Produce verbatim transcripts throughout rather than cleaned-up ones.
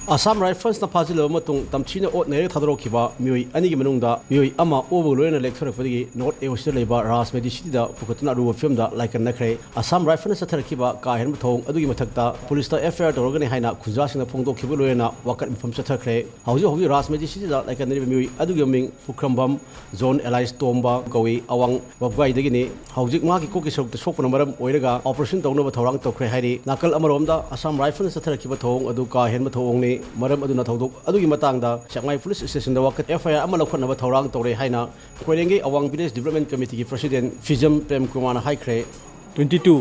ꯑꯁꯥꯝ ꯔꯥꯏꯐꯜꯁꯅ ꯐꯥꯖꯤꯜꯂꯕ ꯃꯇꯨꯡ ꯇꯝꯊꯤꯅ ꯑꯣꯠ ꯅꯩꯔꯒ ꯊꯥꯗꯣꯔꯛꯈꯤꯕ ꯃꯤꯑꯣꯏ ꯑꯅꯤꯒꯤ ꯃꯅꯨꯡꯗ ꯃꯤꯑꯣꯏ ꯑꯃ ꯑꯣꯕꯒ ꯂꯣꯏꯅꯅ ꯂꯦꯛꯊꯔꯛꯄꯗꯒꯤ ꯅꯣꯔꯠ ꯑꯦ ꯑꯣ ꯁꯤꯗ ꯂꯩꯕ ꯔꯥꯖꯃꯦꯗꯤ ꯁꯤꯇꯤꯗ ꯄꯨꯈꯠꯇꯨꯅ ꯑꯔꯨꯕ ꯐꯤꯕꯝꯗ ꯂꯥꯏꯀꯠꯅꯈ꯭ꯔꯦ꯫ ꯑꯁꯥꯝ ꯔꯥꯏꯐꯜꯅ ꯆꯠꯊꯔꯛꯈꯤꯕ ꯀꯥ ꯍꯦꯟꯕ ꯊꯧꯑꯣꯡ ꯑꯗꯨꯒꯤ ꯃꯊꯛꯇ ꯄꯨꯂꯤꯁꯇ ꯑꯦꯐ ꯑꯥꯏ ꯑꯥꯔ ꯇꯧꯔꯒꯅꯤ ꯍꯥꯏꯅ ꯈꯨꯟꯖꯥꯁꯤꯡꯅ ꯐꯣꯡꯗꯣꯛꯈꯤꯕ ꯂꯣꯏꯅꯅ ꯋꯥꯀꯠ ꯃꯤꯐꯝ ꯆꯠꯊꯈ꯭ꯔꯦ꯫ ꯍꯧꯖꯤꯛ ꯍꯧꯖꯤꯛ ꯔꯥꯖꯃꯦꯗꯤ ꯁꯤꯇꯤꯗ ꯂꯥꯏꯀꯠꯅꯔꯤꯕ ꯃꯤꯑꯣꯏ ꯑꯗꯨꯒꯤ ꯃꯃꯤꯡ ꯖꯣꯟ ꯑꯦꯂꯥꯏꯁ ꯇꯣꯝꯕ ꯀꯧꯏ, ꯑꯋꯥꯡ ꯕꯕꯒꯥꯏꯗꯒꯤꯅꯤ꯫ ꯍꯧꯖꯤꯛ ꯃꯍꯥꯛꯀꯤ ꯀꯣꯛꯀꯤ ꯁꯔꯨꯛꯇ ꯁꯣꯛꯄꯅ ꯃꯔꯝ ꯑꯣꯏꯔꯒ ꯑꯣꯄꯔꯦꯁꯟ ꯇꯧꯅꯕ ꯊꯧꯔꯥꯡ ꯇꯧꯈ꯭ꯔꯦ ꯍꯥꯏꯔꯤ꯫ ꯅꯥꯀꯜ ꯑꯃꯔꯣꯝꯗ ꯑꯁꯥꯝ ꯔꯥꯏꯐꯜꯅ ꯆꯠꯊꯔꯛꯈꯤꯕ ꯊꯧꯑꯣꯡ ꯑꯗꯨ ꯀꯥ ꯍꯦꯟꯕ ꯊꯧꯑꯣꯡꯅꯤ꯫ ꯃꯔꯝ ꯑꯗꯨꯅ ꯊꯧꯗꯣꯛ ꯑꯗꯨꯒꯤ ꯃꯇꯥꯡꯗ ꯁꯦꯛꯃꯥꯏ ꯄꯨꯂꯤꯁ ꯁ꯭ꯇꯦꯁꯟꯗ ꯋꯥꯀꯠ ꯑꯦꯐ ꯑꯥꯏ ꯑꯥꯔ ꯑꯃ ꯂꯧꯈꯠꯅꯕ ꯊꯧꯔꯥꯡ ꯇꯧꯔꯦ ꯍꯥꯏꯅ ꯈꯣꯏꯔꯦꯡꯒꯩ ꯑꯋꯥꯡ ꯚꯤꯂꯦꯖ ꯗꯤꯕꯂꯞꯃꯦꯟ ꯀꯃꯤꯇꯤꯒꯤ ꯄ꯭ꯔꯁꯤꯗꯦꯟ ꯐꯤꯖꯝ ꯄ꯭ꯔꯦꯝ ꯀꯨꯃꯥꯔꯅ ꯍꯥꯏꯈ꯭ꯔꯦ꯫ ꯇ꯭ꯋꯦꯟꯇꯤ ꯇꯨ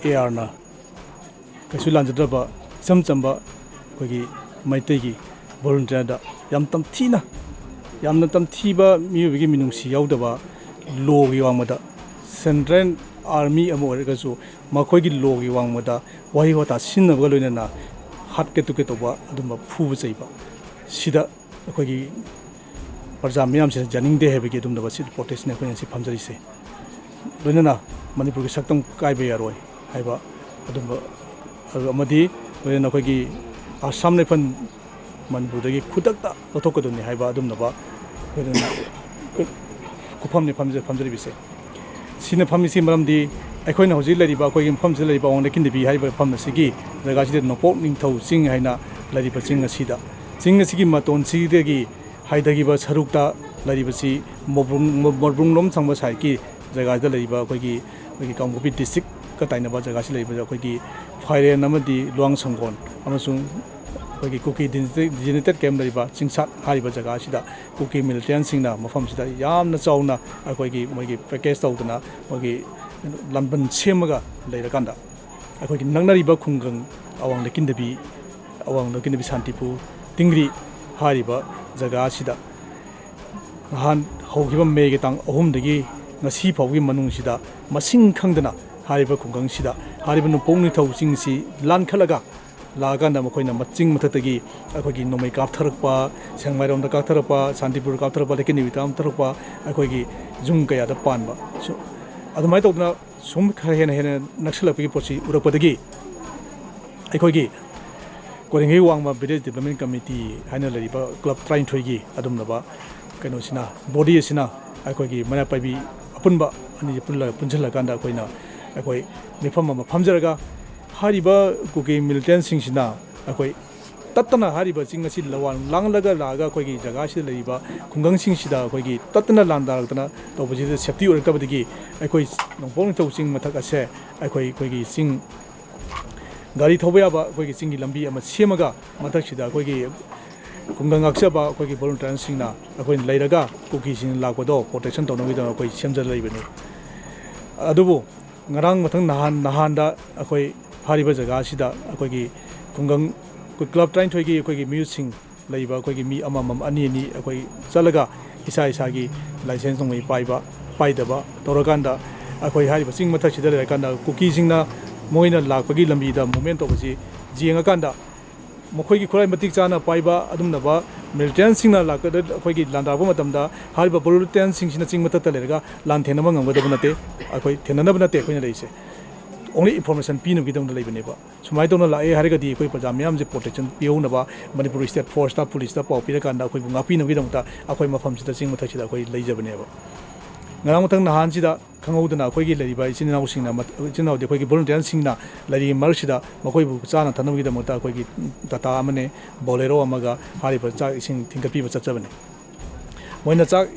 ꯑꯦ ꯑꯥꯔꯅ ꯀꯩꯁꯨ ꯂꯥꯟꯖꯗ꯭ꯔꯕ ꯏꯆꯝ ꯆꯝꯕ ꯑꯩꯈꯣꯏꯒꯤ ꯃꯩꯇꯩꯒꯤ ꯚꯣꯂꯨꯟꯇꯤꯌꯔꯗ ꯌꯥꯝ ꯇꯝꯊꯤꯅ, ꯌꯥꯝꯅ ꯇꯝꯊꯤꯕ ꯃꯤꯑꯣꯏꯕꯒꯤ ꯃꯤꯅꯨꯡꯁꯤ ꯌꯥꯎꯗꯕ, ꯂꯣꯒꯤ ꯋꯥꯡꯃꯗ ꯁꯦꯟꯇ꯭ꯔꯦꯜ ꯑꯥꯔꯃꯤ ꯑꯃ ꯑꯣꯏꯔꯒꯁꯨ ꯃꯈꯣꯏꯒꯤ ꯂꯣꯒꯤ ꯋꯥꯡꯃꯗ ꯋꯥꯍꯩ ꯋꯥꯇꯥ ꯁꯤꯖꯤꯟꯅꯕꯒ ꯂꯣꯏꯅꯅ ꯍꯥꯠꯀꯦ ꯇꯨꯀꯦ ꯇꯧꯕ ꯑꯗꯨꯝꯕ ꯐꯨꯕ ꯆꯩꯕ ꯁꯤꯗ ꯑꯩꯈꯣꯏꯒꯤ ꯄ꯭ꯔꯖꯥ ꯃꯤꯌꯥꯝꯁꯤꯅ ꯌꯥꯅꯤꯡꯗꯦ ꯍꯥꯏꯕꯒꯤ ꯑꯗꯨꯝꯂꯕ ꯁꯤ ꯄ꯭ꯔꯣꯇꯦꯁꯅꯤ ꯑꯩꯈꯣꯏꯅ ꯁꯤ ꯐꯝꯖꯔꯤꯁꯦ꯫ ꯂꯣꯏꯅꯅ ꯃꯅꯤꯄꯨꯔꯒꯤ ꯁꯛꯇꯝ ꯀꯥꯏꯕ ꯌꯥꯔꯣꯏ ꯍꯥꯏꯕ ꯑꯗꯨꯝꯕ ꯑꯃꯗꯤ ꯂꯣꯏꯅꯅ ꯑꯩꯈꯣꯏꯒꯤ ꯑꯁꯥꯝ ꯔꯥꯏꯐꯜ ꯃꯅꯤꯄꯨꯔꯗꯒꯤ ꯈꯨꯗꯛꯇ ꯂꯧꯊꯣꯛꯀꯗꯕꯅꯤ ꯍꯥꯏꯕ ꯑꯗꯨꯝꯂꯕ ꯑꯩꯈꯣꯏꯅ ꯈꯨꯐꯝꯅꯤ ꯐꯝꯖ-, ꯐꯝꯖꯔꯤꯕꯁꯦ꯫ ꯁꯤꯅ ꯐꯝꯃꯤꯁꯤ ꯃꯔꯝꯗꯤ ꯑꯩꯈꯣꯏꯅ ꯍꯧꯖꯤꯛ ꯂꯩꯔꯤꯕ ꯑꯩꯈꯣꯏꯒꯤ ꯃꯐꯝꯁꯤꯗ ꯂꯩꯔꯤꯕ ꯑꯋꯥꯡ ꯂꯩꯀꯤꯟꯗꯕꯤ ꯍꯥꯏꯔꯤꯕ ꯃꯐꯝ ꯑꯁꯤꯒꯤ ꯖꯒꯥꯁꯤꯗ ꯅꯣꯡꯄꯣꯛ ꯅꯤꯡꯊꯧ ꯆꯤꯡ ꯍꯥꯏꯅ ꯂꯩꯔꯤꯕ ꯆꯤꯡ ꯑꯁꯤꯗ, ꯆꯤꯡ ꯑꯁꯤꯒꯤ ꯃꯇꯣꯟꯁꯤꯗꯒꯤ ꯍꯥꯏꯊꯈꯤꯕ ꯁꯔꯨꯛꯇ ꯂꯩꯔꯤꯕꯁꯤ ꯃꯣꯕ꯭ꯔꯨꯡ-, ꯃꯣ-, ꯃꯣꯔꯕ꯭ꯔꯨꯡꯂꯣꯝ ꯊꯪꯕ ꯁꯥꯏꯠꯀꯤ ꯖꯒꯥꯗ ꯂꯩꯔꯤꯕ ꯑꯩꯈꯣꯏꯒꯤ, ꯑꯩꯈꯣꯏꯒꯤ ꯀꯥꯡꯄꯣꯛꯄꯤ ꯗꯤꯁꯇ꯭ꯔꯤꯛꯀ ꯇꯥꯏꯅꯕ ꯖꯒꯥꯁꯤ ꯂꯩꯔꯤꯕ ꯑꯩꯈꯣꯏꯒꯤ ꯐꯥꯏꯔꯦꯟ ꯑꯃꯗꯤ ꯂꯨꯋꯥꯡ ꯁꯪꯒꯣꯟ ꯑꯃꯁꯨꯡ ꯑꯩꯈꯣꯏꯒꯤ ꯀꯨꯀꯤ ꯗꯤꯖꯤꯇꯦ-, ꯗꯤꯖꯤꯅꯦꯇꯦꯠ ꯀꯦꯝꯞ ꯂꯩꯔꯤꯕ ꯆꯤꯡꯁꯥꯠ ꯍꯥꯏꯔꯤꯕ ꯖꯒꯥ ꯑꯁꯤꯗ ꯀꯨꯀꯤ ꯃꯤꯂꯤꯇꯦꯟꯁꯤꯡꯅ ꯃꯐꯝꯁꯤꯗ ꯌꯥꯝꯅ ꯆꯥꯎꯅ ꯑꯩꯈꯣꯏꯒꯤ ꯃꯣꯏꯒꯤ ꯄꯦꯀꯦꯖ ꯇꯧꯗꯅ ꯃꯣꯏꯒꯤ ꯂꯥꯟꯕꯟ ꯁꯦꯝꯃꯒ ꯂꯩꯔꯀꯥꯟꯗ ꯑꯩꯈꯣꯏꯒꯤ ꯅꯛꯅꯔꯤꯕ ꯈꯨꯡꯒꯪ ꯑꯋꯥꯡ ꯂꯩꯀꯤꯟꯗꯕꯤ, ꯑꯋꯥꯡ ꯂꯩꯀꯤꯟꯗꯕꯤ ꯁꯥꯟꯇꯤꯄꯨꯔ, ꯇꯤꯡꯒ꯭ꯔꯤ ꯍꯥꯏꯔꯤꯕ ꯖꯒꯥ ꯑꯁꯤꯗ ꯅꯍꯥꯟ ꯍꯧꯈꯤꯕ ꯃꯦꯒꯤ ꯇꯥꯡ ꯑꯍꯨꯝꯗꯒꯤ ꯉꯁꯤ ꯐꯥꯎꯒꯤ ꯃꯅꯨꯡꯁꯤꯗ ꯃꯁꯤꯡ ꯈꯪꯗꯅ ꯍꯥꯏꯔꯤꯕ ꯈꯨꯡꯒꯪꯁꯤꯗ ꯍꯥꯏꯔꯤꯕ ꯅꯣꯡꯄꯣꯛ ꯅꯤꯡꯊꯧ ꯆꯤꯡꯁꯤ ꯂꯥꯟꯈꯠꯂꯒ ꯂꯥꯛꯑꯀꯥꯟꯗ ꯃꯈꯣꯏꯅ ꯃ-, ꯆꯤꯡ ꯃꯊꯛꯇꯒꯤ ꯑꯩꯈꯣꯏꯒꯤ ꯅꯣꯡꯃꯩ ꯀꯥꯞꯊꯔꯛꯄ, ꯁꯦꯡꯃꯥꯏꯔꯣꯝꯗ ꯀꯥꯞꯊꯔꯛꯄ, ꯁꯥꯟꯇꯤꯄꯨꯔ ꯀꯥꯞꯊꯔꯛꯄ, ꯂꯩꯀꯤꯟꯗꯕꯤ ꯀꯥꯞꯊꯔꯛꯄ, ꯑꯩꯈꯣꯏꯒꯤ ꯌꯨꯝ ꯀꯌꯥꯗ ꯄꯥꯟꯕ꯫ ꯁꯨ-, ꯑꯗꯨꯃꯥꯏꯅ ꯇꯧꯗꯅ ꯁꯨꯝ ꯈꯔ ꯍꯦꯟꯅ ꯍꯦꯟꯅ ꯅꯛꯁꯤꯜꯂꯛꯄꯒꯤ ꯄꯣꯠꯁꯤ ꯎꯔꯛꯄꯗꯒꯤ ꯑꯩꯈꯣꯏꯒꯤ ꯀꯣꯔꯦꯡꯒꯩ ꯋꯥꯡꯃ ꯚꯤꯂꯦꯖ ꯗꯤꯕ꯭ꯂꯞꯃꯦꯟ ꯀꯃꯤꯇꯤ ꯍꯥꯏꯅ ꯂꯩꯔꯤꯕ ꯀ꯭ꯂꯕ ꯇꯔꯥꯅꯤꯊꯣꯏꯒꯤ ꯑꯗꯨꯝꯂꯕ ꯀꯩꯅꯣꯁꯤꯅ, ꯕꯣꯗꯤ ꯑꯁꯤꯅ ꯑꯩꯈꯣꯏꯒꯤ ꯃꯩꯔꯥ ꯄꯥꯏꯕꯤ ꯑꯄꯨꯟꯕ ꯑꯅꯤꯁꯤ ꯄꯨꯜꯂ-, ꯄꯨꯟꯁꯤꯜꯂꯀꯥꯟꯗ ꯑꯩꯈꯣꯏꯅ ꯑꯩꯈꯣꯏ ꯃꯤꯐꯝ ꯑꯃ ꯐꯝꯖꯔꯒ ꯍꯥꯏꯔꯤꯕ ꯀꯨꯀꯤ ꯃꯤꯂꯤꯇꯦꯟꯁꯤꯡꯁꯤꯅ ꯑꯩꯈꯣꯏ ꯇꯠꯇꯅ ꯍꯥꯏꯔꯤꯕ ꯆꯤꯡ ꯑꯁꯤ ꯂꯋꯥ ꯂꯥꯡꯂꯒ ꯂꯥꯛꯑꯒ ꯑꯩꯈꯣꯏꯒꯤ ꯖꯒꯥꯁꯤꯗ ꯂꯩꯔꯤꯕ ꯈꯨꯡꯒꯪꯁꯤꯡꯁꯤꯗ ꯑꯩꯈꯣꯏꯒꯤ ꯇꯠꯇꯅ ꯂꯥꯟꯗꯥꯔꯛꯇꯅ ꯇꯧꯕꯁꯤꯗ ꯁꯦꯐꯇꯤ ꯑꯣꯏꯔꯛꯇꯕꯗꯒꯤ ꯑꯩꯈꯣꯏ ꯅꯣꯡꯄꯣꯛ ꯅꯤꯡꯊꯧ ꯆꯤꯡ ꯃꯊꯛ ꯑꯁꯦ ꯑꯩꯈꯣꯏ, ꯑꯩꯈꯣꯏꯒꯤ ꯆꯤꯡ ꯒꯥꯔꯤ ꯊꯧꯕ ꯌꯥꯕ ꯑꯩꯈꯣꯏꯒꯤ ꯆꯤꯡꯒꯤ ꯂꯝꯕꯤ ꯑꯃ ꯁꯦꯝꯃꯒ ꯃꯊꯛꯁꯤꯗ ꯑꯩꯈꯣꯏꯒꯤ ꯈꯨꯡꯒꯪ ꯉꯥꯛꯆꯕ ꯑꯩꯈꯣꯏꯒꯤ ꯚꯣꯂꯨꯟꯇꯤꯌꯔꯁꯤꯡꯅ ꯑꯩꯈꯣꯏꯅ ꯂꯩꯔꯒ ꯀꯨꯀꯤꯁꯤꯡꯅ ꯂꯥꯛꯄꯗꯣ ꯄ꯭ꯔꯣꯇꯦꯛꯁꯟ ꯇꯧꯅꯕꯒꯤꯗꯃꯛ ꯑꯩꯈꯣꯏ ꯁꯦꯝꯖ ꯂꯩꯕꯅꯤ꯫ ꯑꯗꯨꯕꯨ ꯉꯔꯥꯡ ꯃꯊꯪ ꯅꯍꯥꯟ, ꯅꯍꯥꯟꯗ ꯑꯩꯈꯣꯏ ꯍꯥꯏꯔꯤꯕ ꯖꯒꯥ ꯑꯁꯤꯗ ꯑꯩꯈꯣꯏꯒꯤ ꯈꯨꯡꯒꯪ, ꯑꯩꯈꯣꯏ ꯀ꯭ꯂꯕ ꯇꯔꯥꯅꯤꯊꯣꯏꯒꯤ ꯑꯩꯈꯣꯏꯒꯤ ꯃꯤꯑꯣꯏꯁꯤꯡ ꯂꯩꯕ ꯑꯩꯈꯣꯏꯒꯤ ꯃꯤ ꯑꯃꯃꯝ ꯑꯅꯤ ꯑꯅꯤ ꯑꯩꯈꯣꯏ ꯆꯠꯂꯒ ꯏꯁꯥ ꯏꯁꯥꯒꯤ ꯂꯥꯏꯁꯦꯟꯁ ꯅꯣꯡꯃꯩ ꯄꯥꯏꯕ ꯄꯥꯏꯗꯕ ꯇꯧꯔꯀꯥꯟꯗ ꯑꯩꯈꯣꯏ ꯍꯥꯏꯔꯤꯕ ꯆꯤꯡ ꯃꯊꯛꯁꯤꯗ ꯂꯩꯔꯀꯥꯟꯗ ꯀꯨꯀꯤꯁꯤꯡꯅ ꯃꯣꯏꯅ ꯂꯥꯛꯄꯒꯤ ꯂꯝꯕꯤꯗ ꯃꯨꯞꯃꯦꯟ ꯇꯧꯕꯁꯤ ꯌꯦꯡꯉꯀꯥꯟꯗ ꯃꯈꯣꯏꯒꯤ ꯈꯨꯠꯂꯥꯏ ꯃꯇꯤꯛ ꯆꯥꯅ ꯄꯥꯏꯕ ꯑꯗꯨꯝꯅꯕ ꯃꯤꯂꯤꯇꯦꯟꯁꯤꯡꯅ ꯂꯥꯛꯀꯗ-, ꯑꯩꯈꯣꯏꯒꯤ ꯂꯥꯟꯗꯥꯔꯛꯄ ꯃꯇꯝꯗ ꯍꯥꯏꯔꯤꯕ ꯚꯣꯂꯨꯟꯇꯤꯌꯔꯁꯤꯡꯁꯤꯅ ꯆꯤꯡ ꯃꯊꯛꯇ ꯂꯩꯔꯒ ꯂꯥꯟ ꯊꯦꯡꯅꯕ ꯉꯝꯒꯗꯕ ꯅꯠꯇꯦ꯫ ꯑꯩꯈꯣꯏ ꯊꯦꯡꯅꯅꯕ ꯅꯠꯇꯦ ꯑꯩꯈꯣꯏꯅ ꯂꯩꯔꯤꯁꯦ, ꯑꯣꯡꯂꯤ ꯏꯟꯐꯣꯔꯃꯦꯁꯟ ꯄꯤꯅꯕꯒꯤꯗꯃꯛꯇ ꯂꯩꯕꯅꯦꯕ꯫ ꯁꯨꯃꯥꯏꯅ ꯇꯧꯅ ꯂꯥꯛꯑꯦ ꯍꯥꯏꯔꯒꯗꯤ ꯑꯩꯈꯣꯏ ꯄ꯭ꯔꯖꯥ ꯃꯤꯌꯥꯝꯁꯦ ꯄ꯭ꯔꯣꯇꯦꯛꯁꯟ ꯄꯤꯍꯧꯅꯕ ꯃꯅꯤꯄꯨꯔ ꯁ꯭ꯇꯦꯠ ꯐꯣꯔꯁꯇ, ꯄꯨꯂꯤꯁꯇ ꯄꯥꯎ ꯄꯤꯔꯀꯥꯟꯗ ꯑꯩꯈꯣꯏꯕꯨ ꯉꯥꯛꯄꯤꯅꯕꯒꯤꯗꯃꯛꯇ ꯑꯩꯈꯣꯏ ꯃꯐꯝꯁꯤꯗ ꯆꯤꯡ ꯃꯊꯛꯁꯤꯗ ꯑꯩꯈꯣꯏ ꯂꯩꯖꯕꯅꯦꯕ꯫ ꯉꯔꯥꯡ ꯃꯊꯪ ꯅꯍꯥꯟꯁꯤꯗ ꯈꯪꯍꯧꯗꯅ ꯑꯩꯈꯣꯏꯒꯤ ꯂꯩꯔꯤꯕ ꯏꯆꯤꯟ ꯏꯅꯥꯎꯁꯤꯡꯅ ꯃꯠ-, ꯏꯆꯤꯟ ꯏꯅꯥꯎꯗꯤ ꯑꯩꯈꯣꯏꯒꯤ ꯚꯣꯂꯨꯟꯇꯤꯌꯔꯁꯤꯡꯅ ꯂꯩꯔꯤꯕ ꯃꯔꯛꯁꯤꯗ ꯃꯈꯣꯏꯕꯨ ꯆꯥꯅ ꯊꯛꯅꯕꯒꯤꯗꯃꯛꯇ ꯑꯩꯈꯣꯏꯒꯤ ꯇꯥꯇꯥ ꯑꯃꯅꯦ, ꯕꯣꯂꯦꯔꯣ ꯑꯃꯒ ꯍꯥꯏꯔꯤꯕ ꯆꯥꯛ ꯏꯁꯤꯡ ꯊꯤꯟꯒꯠꯄꯤꯕ ꯆꯠꯆꯕꯅꯤ꯫ ꯃꯣꯏꯅ ꯆꯥꯛ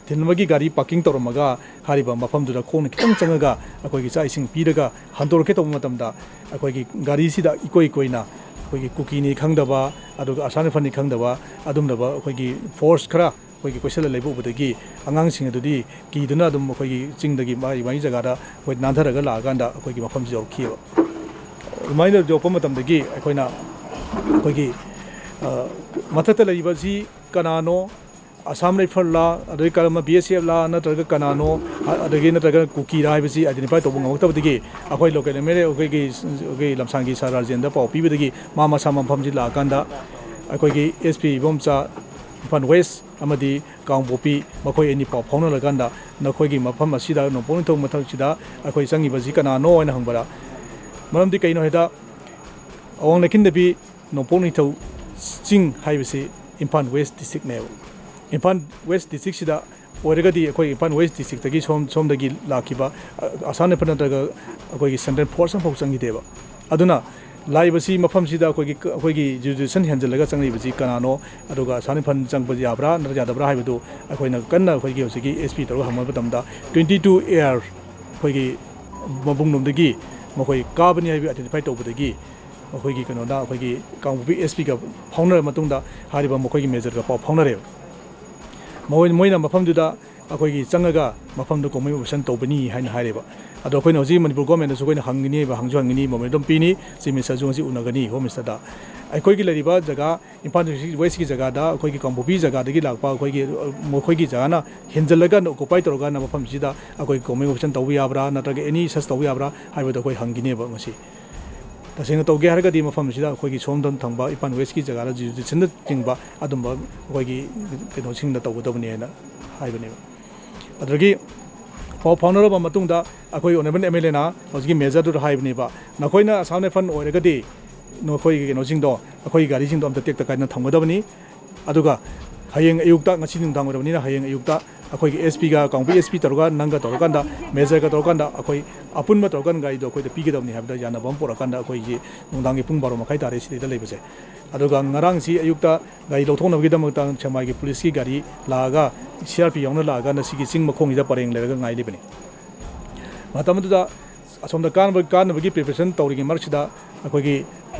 ꯊꯤꯟꯕꯒꯤ ꯒꯥꯔꯤ ꯄꯥꯔꯀꯤꯡ ꯇꯧꯔꯝꯃꯒ ꯍꯥꯏꯔꯤꯕ ꯃꯐꯝꯗꯨꯗ ꯈꯣꯡꯅ ꯈꯤꯇꯪ ꯆꯪꯉꯒ ꯑꯩꯈꯣꯏꯒꯤ ꯆꯥꯛ ꯏꯁꯤꯡ ꯄꯤꯔꯒ ꯍꯟꯗꯣꯔꯛꯀꯦ ꯇꯧꯕ ꯃꯇꯝꯗ ꯑꯩꯈꯣꯏꯒꯤ ꯒꯥꯔꯤꯁꯤꯗ ꯏꯀꯣꯏ ꯀꯣꯏꯅ ꯑꯩꯈꯣꯏꯒꯤ ꯀꯨꯀꯤꯅꯤ ꯈꯪꯗꯕ, ꯑꯗꯨꯒ ꯑꯁꯥꯝ ꯔꯥꯏꯐꯜꯅꯤ ꯈꯪꯗꯕ ꯑꯗꯨꯝꯂꯕ ꯑꯩꯈꯣꯏꯒꯤ ꯐꯣꯔꯁ ꯈꯔ ꯑꯩꯈꯣꯏꯒꯤ ꯀꯣꯏꯁꯜꯂ ꯂꯩꯕ ꯎꯕꯗꯒꯤ ꯑꯉꯥꯡꯁꯤꯡ ꯑꯗꯨꯗꯤ ꯀꯤꯗꯨꯅ ꯑꯗꯨꯝ ꯑꯩꯈꯣꯏꯒꯤ ꯆꯤꯡꯗꯒꯤ ꯃꯥꯒꯤ ꯃꯥꯒꯤ ꯖꯒꯥꯗ ꯑꯩꯈꯣꯏ ꯅꯥꯟꯊꯔꯒ ꯂꯥꯛꯑꯀꯥꯟꯗ ꯑꯩꯈꯣꯏꯒꯤ ꯃꯐꯝꯁꯤ ꯌꯧꯔꯛꯈꯤꯑꯕ꯫ ꯑꯗꯨꯃꯥꯏꯅ ꯌꯧꯔꯛꯄ ꯃꯇꯝꯗꯒꯤ ꯑꯩꯈꯣꯏꯅ ꯑꯩꯈꯣꯏꯒꯤ, ꯑ, ꯃꯊꯛꯇ ꯂꯩꯔꯤꯕꯁꯤ ꯀꯅꯥꯅꯣ, ꯑꯁꯥꯝ ꯔꯥꯏꯐꯜꯂꯥ, ꯑꯗꯩ ꯀꯔꯝꯕ ꯕꯤ ꯑꯦꯁ ꯑꯦꯐꯂꯥ, ꯅꯠꯇ꯭ꯔꯒ ꯀꯅꯥꯅꯣ, ꯑ-, ꯑꯗꯒꯤ ꯅꯠꯇ꯭ꯔꯒ ꯀꯨꯀꯤꯔꯥ ꯍꯥꯏꯕꯁꯤ ꯑꯥꯏꯗꯦꯟꯇꯤꯐꯥꯏ ꯇꯧꯕ ꯉꯝꯃꯛꯇꯕꯗꯒꯤ ꯑꯩꯈꯣꯏ ꯂꯣꯀꯦꯜ ꯑꯦꯝ ꯑꯦꯜ ꯑꯦ ꯑꯩꯈꯣꯏꯒꯤ, ꯑꯩꯈꯣꯏꯒꯤ ꯂꯝꯁꯥꯡꯒꯤ ꯁꯥꯔ ꯔꯥꯖꯦꯟꯗ ꯄꯥꯎ ꯄꯤꯕꯗꯒꯤ ꯃꯥ ꯃꯁꯥ ꯃꯐꯝꯁꯤ ꯂꯥꯛꯑꯀꯥꯟꯗ ꯑꯩꯈꯣꯏꯒꯤ S P Ibomcha Imphal west ꯑꯃꯗꯤ ꯀꯥꯡꯄꯣꯛꯄꯤ ꯃꯈꯣꯏ ꯑꯅꯤ ꯄꯥꯎ ꯐꯥꯎꯅꯔꯀꯥꯟꯗ ꯅꯈꯣꯏꯒꯤ ꯃꯐꯝ ꯑꯁꯤꯗ ꯅꯣꯡꯄꯣꯛ ꯅꯤꯡꯊꯧ ꯃꯊꯛꯁꯤꯗ ꯑꯩꯈꯣꯏ ꯆꯪꯉꯤꯕꯁꯤ ꯀꯅꯥꯅꯣ ꯍꯥꯏꯅ ꯍꯪꯕꯗ, ꯃꯔꯝꯗꯤ ꯀꯩꯅꯣ ꯍꯥꯏꯗ ꯑꯋꯥꯡ ꯂꯩꯈꯤꯟꯗꯕꯤ ꯅꯣꯡꯄꯣꯛ ꯅꯤꯡꯊꯧ ꯆꯤꯡ ꯍꯥꯏꯕꯁꯤ ꯏꯝꯐꯥꯜ ꯋꯦꯁ ꯗꯤꯁꯇ꯭ꯔꯤꯛꯅꯦꯕ꯫ ꯏꯝꯐꯥꯜ ꯋꯦꯁ ꯗꯤꯁꯇ꯭ꯔꯤꯛꯁꯤꯗ ꯑꯣꯏꯔꯒꯗꯤ ꯑꯩꯈꯣꯏ ꯏꯝꯐꯥꯜ ꯋꯦꯁ ꯗꯤꯁꯇ꯭ꯔꯤꯛꯇꯒꯤ ꯁꯣꯝ ꯁꯣꯝꯗꯒꯤ ꯂꯥꯛꯈꯤꯕ, ꯑ, ꯑꯁꯥꯝ ꯔꯥꯏꯐꯜ ꯅꯠꯇ꯭ꯔꯒ ꯑꯩꯈꯣꯏꯒꯤ ꯁꯦꯟꯇ꯭ꯔꯦꯜ ꯐꯣꯔꯁ ꯑꯃꯐꯥꯎ ꯆꯪꯈꯤꯗꯦꯕ꯫ ꯑꯗꯨꯅ ꯂꯥꯛꯏꯕꯁꯤ ꯃꯐꯝꯁꯤꯗ ꯑꯩꯈꯣꯏꯒꯤ, ꯑꯩꯈꯣꯏꯒꯤ ꯖꯨꯔꯤꯁꯗꯤꯛꯁꯟ ꯍꯦꯟꯖꯜꯂꯒ ꯆꯪꯉꯛꯏꯕꯁꯤ ꯀꯅꯥꯅꯣ, ꯑꯗꯨꯒ ꯑꯁꯥꯝ ꯔꯥꯏꯐꯜ ꯆꯪꯕ ꯌꯥꯕ꯭ꯔꯥ ꯅꯠꯇ꯭ꯔꯒ ꯌꯥꯗꯕ꯭ꯔꯥ ꯍꯥꯏꯕꯗꯨ ꯑꯩꯈꯣꯏꯅ ꯀꯟꯅ ꯑꯩꯈꯣꯏꯒꯤ ꯍꯧꯖꯤꯛꯀꯤ ꯑꯦꯁ ꯄꯤ ꯇꯧꯔꯒ ꯍꯪꯕ ꯃꯇꯝꯗ, twenty two A R ꯑꯩꯈꯣꯏꯒꯤ ꯃꯕꯨꯡꯂꯣꯝꯗꯒꯤ ꯃꯈꯣꯏ ꯀꯥꯕꯅꯤ ꯍꯥꯏꯕ identify ꯇꯧꯕꯗꯒꯤ ꯑꯩꯈꯣꯏꯒꯤ ꯀꯩꯅꯣꯗ, ꯑꯩꯈꯣꯏꯒꯤ ꯀꯥꯡꯄꯣꯛꯄꯤ ꯑꯦꯁ ꯄꯤꯒ ꯐꯥꯎꯅꯔ ꯃꯇꯨꯡꯗ ꯍꯥꯏꯔꯤꯕ ꯃꯈꯣꯏꯒꯤ ꯃꯦꯖꯔꯒ ꯄꯥꯎ ꯐꯥꯎꯅꯔꯦꯕ꯫ ꯃꯈꯣꯏ, ꯃꯣꯏꯅ ꯃꯐꯝꯗꯨꯗ ꯑꯩꯈꯣꯏꯒꯤ ꯆꯪꯉꯒ ꯃꯐꯝꯗꯨ combing operation ꯇꯧꯕꯅꯤ ꯍꯥꯏꯅ ꯍꯥꯏꯔꯦꯕ꯫ ꯑꯗꯣ ꯑꯩꯈꯣꯏꯅ ꯍꯧꯖꯤꯛ ꯃꯅꯤꯄꯨꯔ ꯒꯣꯔꯃꯦꯟꯗꯁꯨ ꯑꯩꯈꯣꯏꯅ ꯍꯪꯒꯅꯤꯕ, ꯍꯪꯁꯨ ꯍꯪꯒꯅꯤ, memorandum ꯄꯤꯅꯤ, Chief Ministerꯁꯨ ꯉꯁꯤ ꯎꯅꯒꯅꯤ Home Ministerꯗ꯫ ꯑꯩꯈꯣꯏꯒꯤ ꯂꯩꯔꯤꯕ ꯖꯒꯥ, ꯏꯝꯐꯥꯜ ꯗꯤꯁꯇ꯭ꯔꯤꯛ ꯋꯦꯁꯀꯤ ꯖꯒꯥꯗ ꯑꯩꯈꯣꯏꯒꯤ ꯀꯥꯡꯄꯣꯛꯄꯤ ꯖꯒꯥꯗꯒꯤ ꯂꯥꯛꯄ ꯑꯩꯈꯣꯏꯒꯤ, ꯃꯈꯣꯏꯒꯤ ꯖꯒꯥꯅ ꯍꯦꯟꯖꯜꯂꯒ occupy ꯇꯧꯔꯀꯥꯟꯗ ꯃꯐꯝꯁꯤꯗ ꯑꯩꯈꯣꯏ combing operation ꯇꯧꯕ ꯌꯥꯕ꯭ꯔꯥ ꯅꯠꯇ꯭ꯔꯒ any such ꯇꯧꯕ ꯌꯥꯕ꯭ꯔꯥ ꯍꯥꯏꯕꯗꯣ ꯑꯩꯈꯣꯏ ꯍꯪꯈꯤꯅꯦꯕ ꯉꯁꯤ꯫ ꯇꯁꯦꯡꯅ ꯇꯧꯒꯦ ꯍꯥꯏꯔꯒꯗꯤ ꯃꯐꯝꯁꯤꯗ ꯑꯩꯈꯣꯏꯒꯤ ꯁꯣꯝꯗ ꯊꯪꯕ ꯏꯝꯐꯥꯜ ꯋꯦꯁꯀꯤ ꯖꯒꯥꯗ ꯖꯨꯔꯤꯁꯗꯤꯛꯁꯟꯗ ꯆꯤꯡꯕ ꯑꯗꯨꯝꯕ ꯑꯩꯈꯣꯏꯒꯤ ꯀꯩꯅꯣꯁꯤꯡꯗ ꯇꯧꯒꯗꯕꯅꯦꯅ ꯍꯥꯏꯕꯅꯦꯕ꯫ ꯑꯗꯨꯗꯒꯤ ꯄꯥꯎ ꯐꯥꯎꯅꯔꯕ ꯃꯇꯨꯡꯗ ꯑꯩꯈꯣꯏ ꯑꯣꯅꯔꯦꯕꯜ ꯑꯦꯝ ꯑꯦꯜ ꯑꯦꯅ ꯍꯧꯖꯤꯛꯀꯤ ꯃꯦꯖꯔꯗꯨꯗ ꯍꯥꯏꯕꯅꯦꯕ, "ꯅꯈꯣꯏꯅ ꯑꯁꯥꯝ ꯔꯥꯏꯐꯜ ꯑꯣꯏꯔꯒꯗꯤ ꯅꯈꯣꯏꯒꯤ ꯀꯩꯅꯣꯁꯤꯡꯗꯣ, ꯑꯩꯈꯣꯏꯒꯤ ꯒꯥꯔꯤꯁꯤꯡꯗꯣ ꯑꯝꯇ ꯇꯦꯛꯇ ꯀꯥꯏꯗꯅ ꯊꯝꯒꯗꯕꯅꯤ꯫ ꯑꯗꯨꯒ ꯍꯌꯦꯡ ꯑꯌꯨꯛꯇ, ꯉꯁꯤ ꯅꯨꯡꯗꯥꯡ ꯑꯣꯏꯔꯕꯅꯤꯅ, ꯍꯌꯦꯡ ꯑꯌꯨꯛꯇ ꯑꯩꯈꯣꯏꯒꯤ ꯑꯦꯁ ꯄꯤꯒ, ꯀꯥꯡꯄꯣꯛꯄꯤ ꯑꯦꯁ ꯄꯤ ꯇꯧꯔꯒ, ꯅꯪꯒ ꯇꯧꯔꯀꯥꯟꯗ, ꯃꯦꯖꯔꯒ ꯇꯧꯔꯀꯥꯟꯗ ꯑꯩꯈꯣꯏ ꯑꯄꯨꯟꯕ ꯇꯧꯔꯀꯥꯟꯗ ꯒꯥꯔꯤꯗꯣ ꯑꯩꯈꯣꯏꯗ ꯄꯤꯒꯗꯕꯅꯤ" ꯍꯥꯏꯕꯗ ꯌꯥꯅꯕ ꯑꯃ ꯄꯨꯔꯛꯀꯥꯟꯗ ꯑꯩꯈꯣꯏꯒꯤ ꯅꯨꯡꯗꯥꯡꯒꯤ ꯄꯨꯡ ꯕꯥꯔꯣ ꯃꯈꯥꯏ ꯇꯥꯔꯦ ꯁꯤꯗꯩꯗ ꯂꯩꯕꯁꯦ꯫ ꯑꯗꯨꯒ ꯉꯔꯥꯡꯁꯤ ꯑꯌꯨꯛꯇ ꯒꯥꯔꯤ ꯂꯧꯊꯣꯛꯅꯕꯒꯤꯗꯃꯛꯇ ꯁꯦꯛꯃꯥꯏꯒꯤ ꯄꯨꯂꯤꯁꯀꯤ ꯒꯥꯔꯤ ꯂꯥꯛꯑꯒ, ꯁꯤ ꯑꯥꯔ ꯄꯤ ꯌꯥꯎꯅ ꯂꯥꯛꯑꯒ ꯉꯁꯤꯒꯤ ꯆꯤꯡ ꯃꯈꯣꯡꯁꯤꯗ ꯄꯔꯦꯡ ꯂꯩꯔꯒ ꯉꯥꯏ ꯂꯩꯕꯅꯤ꯫ ꯃꯇꯝ ꯑꯗꯨꯗ ꯑꯁꯣꯝꯗ ꯀꯥꯅꯕ, ꯀꯥꯅꯕꯒꯤ preparation ꯇꯧꯔꯤꯉꯩ ꯃꯔꯛꯁꯤꯗ ꯑꯩꯈꯣꯏꯒꯤ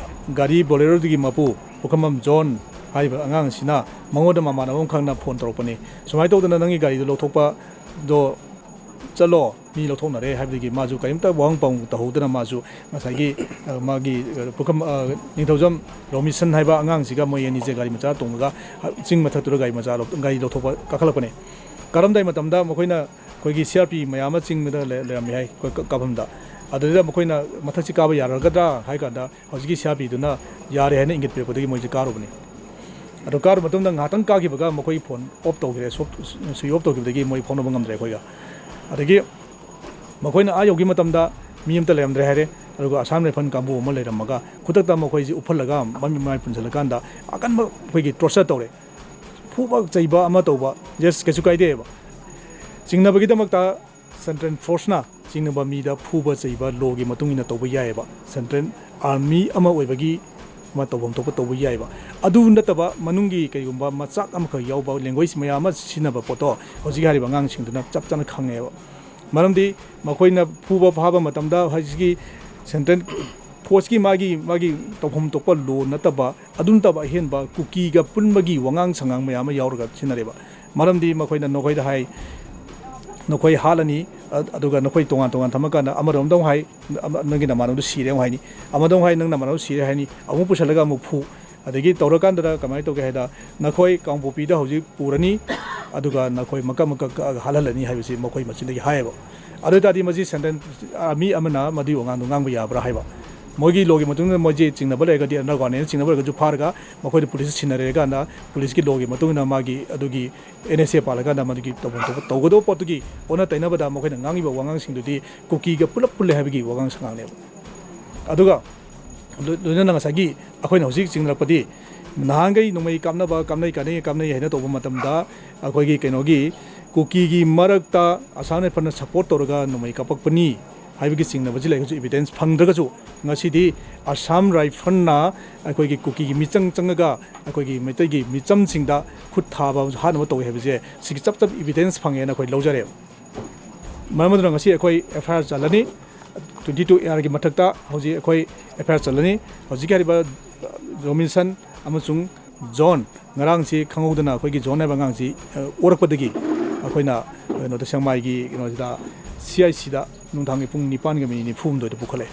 ꯒꯥꯔꯤ ꯕꯣꯂꯦꯔꯣꯗꯨꯒꯤ ꯃꯄꯨ ꯄꯨꯈ꯭ꯔꯝꯕꯝ ꯖꯣꯟ ꯍꯥꯏꯔꯤꯕ ꯑꯉꯥꯡꯁꯤꯅ ꯃꯉꯣꯟꯗ ꯃꯃꯥꯟꯅꯕ ꯑꯃꯈꯛꯅ ꯐꯣꯟ ꯇꯧꯔꯛꯄꯅꯤ꯫ "ꯁꯨꯃꯥꯏꯅ ꯇꯧꯗꯅ ꯅꯪꯒꯤ ꯒꯥꯔꯤꯗꯣ ꯂꯧꯊꯣꯛꯄꯗꯣ ꯆꯠꯂꯣ, ꯃꯤ ꯂꯧꯊꯣꯛꯅꯔꯦ" ꯍꯥꯏꯕꯗꯒꯤ ꯃꯥꯁꯨ ꯀꯔꯤꯝꯇ ꯋꯥꯍꯪ ꯄꯥꯎꯍꯪ ꯇꯧꯍꯧꯗꯅ ꯃꯥꯁꯨ ꯉꯁꯥꯏꯒꯤ, ꯑ, ꯃꯥꯒꯤ, ꯑ, ꯄꯨꯈꯝ-, ꯑ, ꯅꯤꯡꯊꯧꯖꯝ ꯔꯣꯃꯤꯁꯟ ꯍꯥꯏꯕ ꯑꯉꯥꯡꯁꯤꯒ ꯃꯣꯏ ꯑꯅꯤꯁꯦ ꯒꯥꯔꯤ ꯃꯆꯥ ꯇꯣꯡꯉꯒ, ꯑ, ꯆꯤꯡ ꯃꯊꯛꯇꯨꯗ ꯒꯥꯔꯤ ꯃꯆꯥ ꯂꯧ-, ꯒꯥꯔꯤ ꯂꯧꯊꯣꯛꯄ ꯀꯥꯈꯠꯂꯛꯄꯅꯦ꯫ ꯀꯥꯔꯝꯗꯥꯏ ꯃꯇꯝꯗ ꯃꯈꯣꯏꯅ ꯑꯩꯈꯣꯏꯒꯤ ꯁꯤ ꯑꯥꯔ ꯄꯤ ꯃꯌꯥꯝ ꯑꯃ ꯆꯤꯡ ꯃꯊꯛꯇ ꯂꯩ-, ꯂꯩꯔꯝꯃꯤ ꯍꯥꯏ, ꯑꯩꯈꯣꯏ ꯀ-, ꯀꯥꯐꯝꯗ꯫ ꯑꯗꯨꯗ ꯃꯈꯣꯏꯅ ꯃꯊꯛꯁꯤ ꯀꯥꯕ ꯌꯥꯔꯒꯗ꯭ꯔꯥ ꯍꯥꯏ ꯀꯥꯟꯗ, ꯍꯧꯖꯤꯛꯀꯤ ꯁꯤ ꯑꯥꯔ ꯄꯤꯗꯨꯅ ꯌꯥꯔꯦ ꯍꯥꯏꯅ ꯏꯪꯒꯤꯠ ꯄꯤꯔꯛꯄꯗꯒꯤ ꯃꯣꯏꯁꯦ ꯀꯥꯔꯨꯕꯅꯤ꯫ ꯑꯗꯣ ꯀꯥꯔꯨꯕ ꯃꯇꯨꯡꯗ ꯉꯥꯏꯍꯥꯛꯇꯪ ꯀꯥꯈꯤꯕꯒ ꯃꯈꯣꯏꯒꯤ ꯐꯣꯟ ꯑꯣꯐ ꯇꯧꯈꯤꯔꯦ, ꯁ꯭ꯋꯤꯆ ꯑꯣꯐ ꯇꯧꯈꯤꯕꯗꯒꯤ ꯃꯣꯏ ꯐꯥꯎꯅꯕ ꯉꯝꯗ꯭ꯔꯦ ꯑꯩꯈꯣꯏꯒ꯫ ꯑꯗꯒꯤ ꯃꯈꯣꯏꯅ ꯑꯥ ꯌꯧꯈꯤꯕ ꯃꯇꯝꯗ ꯃꯤ ꯑꯃꯇ ꯂꯩꯔꯝꯗ꯭ꯔꯦ ꯍꯥꯏꯔꯦ꯫ ꯑꯗꯨꯒ ꯑꯁꯥꯝ ꯔꯥꯏꯐꯜ ꯀꯥꯡꯕꯨ ꯑꯃ ꯂꯩꯔꯝꯃꯒ ꯈꯨꯗꯛꯇ ꯃꯈꯣꯏꯁꯤ ꯎꯞꯍꯜꯂꯒ ꯃꯃꯤꯠ ꯃꯃꯥꯏ ꯄꯨꯟꯁꯤꯜꯂꯀꯥꯟꯗ ꯑꯀꯟꯕ ꯑꯩꯈꯣꯏꯒꯤ ꯇꯣꯔꯆꯔ ꯇꯧꯔꯦ꯫ ꯐꯨꯕ ꯆꯩꯕ ꯑꯃ ꯇꯧꯕ, ꯌꯦꯁ, ꯀꯩꯁꯨ ꯀꯥꯏꯗꯦꯕ꯫ ꯆꯤꯡꯅꯕꯒꯤꯗꯃꯛꯇ ꯁꯦꯟꯇ꯭ꯔꯦꯜ ꯐꯣꯔꯁꯅ ꯆꯤꯡꯅꯕ ꯃꯤꯗ ꯐꯨꯕ ꯆꯩꯕ ꯂꯣꯒꯤ ꯃꯇꯨꯡ ꯏꯟꯅ ꯇꯧꯕ ꯌꯥꯏꯑꯕ, ꯁꯦꯟꯇ꯭ꯔꯦꯜ ꯑꯥꯔꯃꯤ ꯑꯃ ꯑꯣꯏꯕꯒꯤ ꯃꯥ ꯇꯧꯐꯝ ꯊꯣꯛꯄ ꯇꯧꯕ ꯌꯥꯏꯑꯕ꯫ ꯑꯗꯨ ꯅꯠꯇꯕ ꯃꯅꯨꯡꯒꯤ ꯀꯩꯒꯨꯝꯕ ꯃꯆꯥꯛ ꯑꯃꯈꯛ ꯌꯥꯎꯕ ꯂꯦꯡꯒ꯭ꯋꯦꯖ ꯃꯌꯥꯝ ꯑꯃ ꯁꯤꯖꯤꯟꯅꯕ ꯄꯣꯠꯇꯣ ꯍꯧꯖꯤꯛ ꯍꯥꯏꯔꯤꯕ ꯑꯉꯥꯡꯁꯤꯡꯗꯨꯅ ꯆꯞ ꯆꯥꯅ ꯈꯪꯉꯦꯕ꯫ ꯃꯔꯝꯗꯤ ꯃꯈꯣꯏꯅ ꯐꯨꯕ ꯐꯥꯕ ꯃꯇꯝꯗ ꯍꯧꯖꯤꯛꯀꯤ ꯁꯦꯟꯇ꯭ꯔꯦꯜ ꯐꯣꯔꯁꯀꯤ ꯃꯥꯒꯤ ꯃꯥꯒꯤ ꯇꯧꯐꯝ ꯊꯣꯛꯄ ꯂꯣ ꯅꯠꯇꯕ, ꯑꯗꯨ ꯅꯠꯇꯕ ꯑꯍꯦꯟꯕ ꯀꯨꯀꯤꯒ ꯄꯨꯟꯕꯒꯤ ꯋꯥꯉꯥꯡ ꯁꯉꯥꯡ ꯃꯌꯥꯝ ꯑꯃ ꯌꯥꯎꯔꯒ ꯁꯤꯖꯤꯟꯅꯔꯦꯕ꯫ ꯃꯔꯝꯗꯤ ꯃꯈꯣꯏꯅ ꯅꯈꯣꯏꯗ ꯍꯥꯏ, ꯅꯈꯣꯏ ꯍꯥꯠꯂꯅꯤ, ꯑ-, ꯑꯗꯨꯒ ꯅꯈꯣꯏ ꯇꯣꯉꯥꯟ ꯇꯣꯉꯥꯟ ꯊꯝꯃꯀꯥꯟꯗ ꯑꯃꯔꯣꯝꯗ ꯑꯃꯨꯛ ꯍꯥꯏ, ꯑꯃ-, ꯅꯪꯒꯤ ꯅꯃꯥꯟꯅꯕꯗꯨ ꯁꯤꯔꯦ ꯑꯃꯨꯛ ꯍꯥꯏꯅꯤ, ꯑꯃꯗ ꯑꯃꯨꯛ ꯍꯥꯏ, ꯅꯪ ꯅꯃꯥꯟꯅꯕꯗꯨ ꯁꯤꯔꯦ ꯍꯥꯏꯅꯤ, ꯑꯃꯨꯛ ꯄꯨꯁꯜꯂꯒ ꯑꯃꯨꯛ ꯐꯨ꯫ ꯑꯗꯒꯤ ꯇꯧꯔꯀꯥꯟꯗꯗ ꯀꯃꯥꯏꯅ ꯇꯧꯒꯦ ꯍꯥꯏꯗ, ꯅꯈꯣꯏ ꯀꯥꯡꯄꯣꯛꯄꯤꯗ ꯍꯧꯖꯤꯛ ꯄꯨꯔꯅꯤ, ꯑꯗꯨꯒ ꯅꯈꯣꯏ ꯃꯀꯛ ꯃꯀꯛ ꯀꯛꯑꯒ ꯍꯥꯠꯍꯜꯂꯅꯤ ꯍꯥꯏꯕꯁꯤ ꯃꯈꯣꯏ ꯃꯆꯤꯟꯗꯒꯤ ꯍꯥꯏꯌꯦꯕ꯫ ꯑꯗꯨ ꯑꯣꯏ ꯇꯥꯔꯗꯤ ꯃꯁꯤ ꯁꯦꯟꯇ꯭ꯔꯦꯜ ꯑꯥꯔꯃꯤ ꯑꯃꯅ ꯃꯗꯨꯒꯤ ꯋꯥꯉꯥꯡꯗꯣ ꯉꯥꯡꯕ ꯌꯥꯕ꯭ꯔꯥ ꯍꯥꯏꯕ꯫ ꯃꯣꯏꯒꯤ ꯂꯣꯒꯤ ꯃꯇꯨꯡ ꯏꯟꯅ ꯃꯣꯏꯁꯦ ꯆꯤꯡꯅꯕ ꯂꯩꯔꯒꯗꯤ, ꯑꯟꯗꯔꯒ꯭ꯔꯥꯎꯟ ꯑꯦꯔꯤꯌꯥ ꯆꯤꯡꯅꯕ ꯂꯩꯔꯒꯁꯨ ꯐꯥꯔꯒ ꯃꯈꯣꯏꯗ ꯄꯨꯂꯤꯁꯇ ꯁꯤꯟꯅꯔꯦ ꯀꯥꯟꯗ ꯄꯨꯂꯤꯁꯀꯤ ꯂꯣꯒꯤ ꯃꯇꯨꯡ ꯏꯟꯅ ꯃꯥꯒꯤ ꯑꯗꯨꯒꯤ ꯑꯦꯟ ꯑꯦꯁ ꯑꯦ ꯄꯥꯜꯂꯀꯥꯟꯗ ꯃꯗꯨꯒꯤ ꯇꯧꯐꯝ ꯊꯣꯛꯄ ꯇꯧꯒꯗꯧꯕ ꯄꯣꯠꯇꯨꯒꯤ ꯑꯣꯟꯅ ꯇꯩꯅꯕꯗ ꯃꯈꯣꯏꯅ ꯉꯥꯡꯉꯤꯕ ꯋꯥꯉꯥꯡꯁꯤꯡꯗꯨꯗꯤ ꯀꯨꯀꯤꯒ ꯄꯨꯂꯞ ꯄꯨꯜꯂꯦ ꯍꯥꯏꯕꯒꯤ ꯋꯥꯉꯥꯡ ꯁꯉꯥꯡꯅꯦꯕ꯫ ꯑꯗꯨꯒ ꯂꯣ-, ꯂꯣꯏꯅꯅ ꯉꯁꯥꯏꯒꯤ ꯑꯩꯈꯣꯏꯅ ꯍꯧꯖꯤꯛ ꯆꯤꯡꯅꯔꯛꯄꯗꯤ ꯅꯍꯥꯟꯈꯩ ꯅꯣꯡꯃꯩ ꯀꯥꯞꯅꯕ, ꯀꯥꯞꯅꯩ, ꯀꯥꯞꯅꯩ, ꯀꯥꯞꯅꯩ ꯍꯥꯏꯅ ꯇꯧꯕ ꯃꯇꯝꯗ ꯑꯩꯈꯣꯏꯒꯤ ꯀꯩꯅꯣꯒꯤ ꯀꯨꯀꯤꯒꯤ ꯃꯔꯛꯇ ꯑꯁꯥꯝ ꯔꯥꯏꯐꯜꯅ ꯁꯄꯣꯔꯠ ꯇꯧꯔꯒ ꯅꯣꯡꯃꯩ ꯀꯥꯞꯄꯛꯄꯅꯤ ꯍꯥꯏꯕꯒꯤ ꯆꯤꯡꯅꯕꯁꯤ ꯂꯩꯔꯒꯁꯨ, ꯏꯕꯤꯗꯦꯟꯁ ꯐꯪꯗ꯭ꯔꯒꯁꯨ, ꯉꯁꯤꯗꯤ ꯑꯁꯥꯝ ꯔꯥꯏꯐꯜꯅ ꯑꯩꯈꯣꯏꯒꯤ ꯀꯨꯀꯤꯒꯤ ꯃꯤꯆꯪ ꯆꯪꯉꯒ ꯑꯩꯈꯣꯏꯒꯤ ꯃꯩꯇꯩꯒꯤ ꯃꯤꯆꯝꯁꯤꯡꯗ ꯈꯨꯠ ꯊꯥꯕ, ꯍꯥꯠꯅꯕ ꯇꯧꯏ ꯍꯥꯏꯕꯁꯦ ꯁꯤꯒꯤ ꯆꯞ ꯆꯞ ꯏꯕꯤꯗꯦꯟꯁ ꯐꯪꯉꯦꯅ ꯑꯩꯈꯣꯏ ꯂꯧꯖꯔꯦꯕ꯫ ꯃꯔꯝ ꯑꯗꯨꯅ ꯉꯁꯤ ꯑꯩꯈꯣꯏ ꯑꯦꯐ ꯑꯥꯏ ꯑꯥꯔ ꯆꯜꯂꯅꯤ꯫ ꯇ꯭ꯋꯦꯟꯇꯤ ꯇꯨ ꯑꯦ ꯑꯥꯔꯒꯤ ꯃꯊꯛꯇ ꯍꯧꯖꯤꯛ ꯑꯩꯈꯣꯏ ꯑꯦꯐ ꯑꯥꯏ ꯑꯥꯔ ꯆꯜꯂꯅꯤ꯫ ꯍꯧꯖꯤꯛꯀꯤ ꯍꯥꯏꯔꯤꯕ ꯔꯣꯕꯤꯟꯁꯟ ꯑꯃꯁꯨꯡ ꯖꯣꯟ, ꯉꯔꯥꯡꯁꯤ ꯈꯪꯍꯧꯗꯅ ꯑꯩꯈꯣꯏꯒꯤ ꯖꯣꯟ ꯍꯥꯏꯕ ꯑꯉꯥꯡꯁꯤ, ꯑ, ꯑꯣꯔꯛꯄꯗꯒꯤ ꯑꯩꯈꯣꯏꯅ ꯀꯩꯅꯣꯗ ꯁꯦꯛꯃꯥꯏꯒꯤ ꯀꯩꯅꯣꯁꯤꯗ ꯁꯤ ꯑꯥꯏ ꯁꯤꯗ ꯅꯨꯡꯗꯥꯡꯒꯤ ꯄꯨꯡ ꯅꯤꯄꯥꯟꯒ ꯃꯤꯅꯤꯠ ꯅꯤꯐꯨ ꯍꯨꯝꯗꯣꯏꯗ ꯄꯨꯈꯠꯂꯦ꯫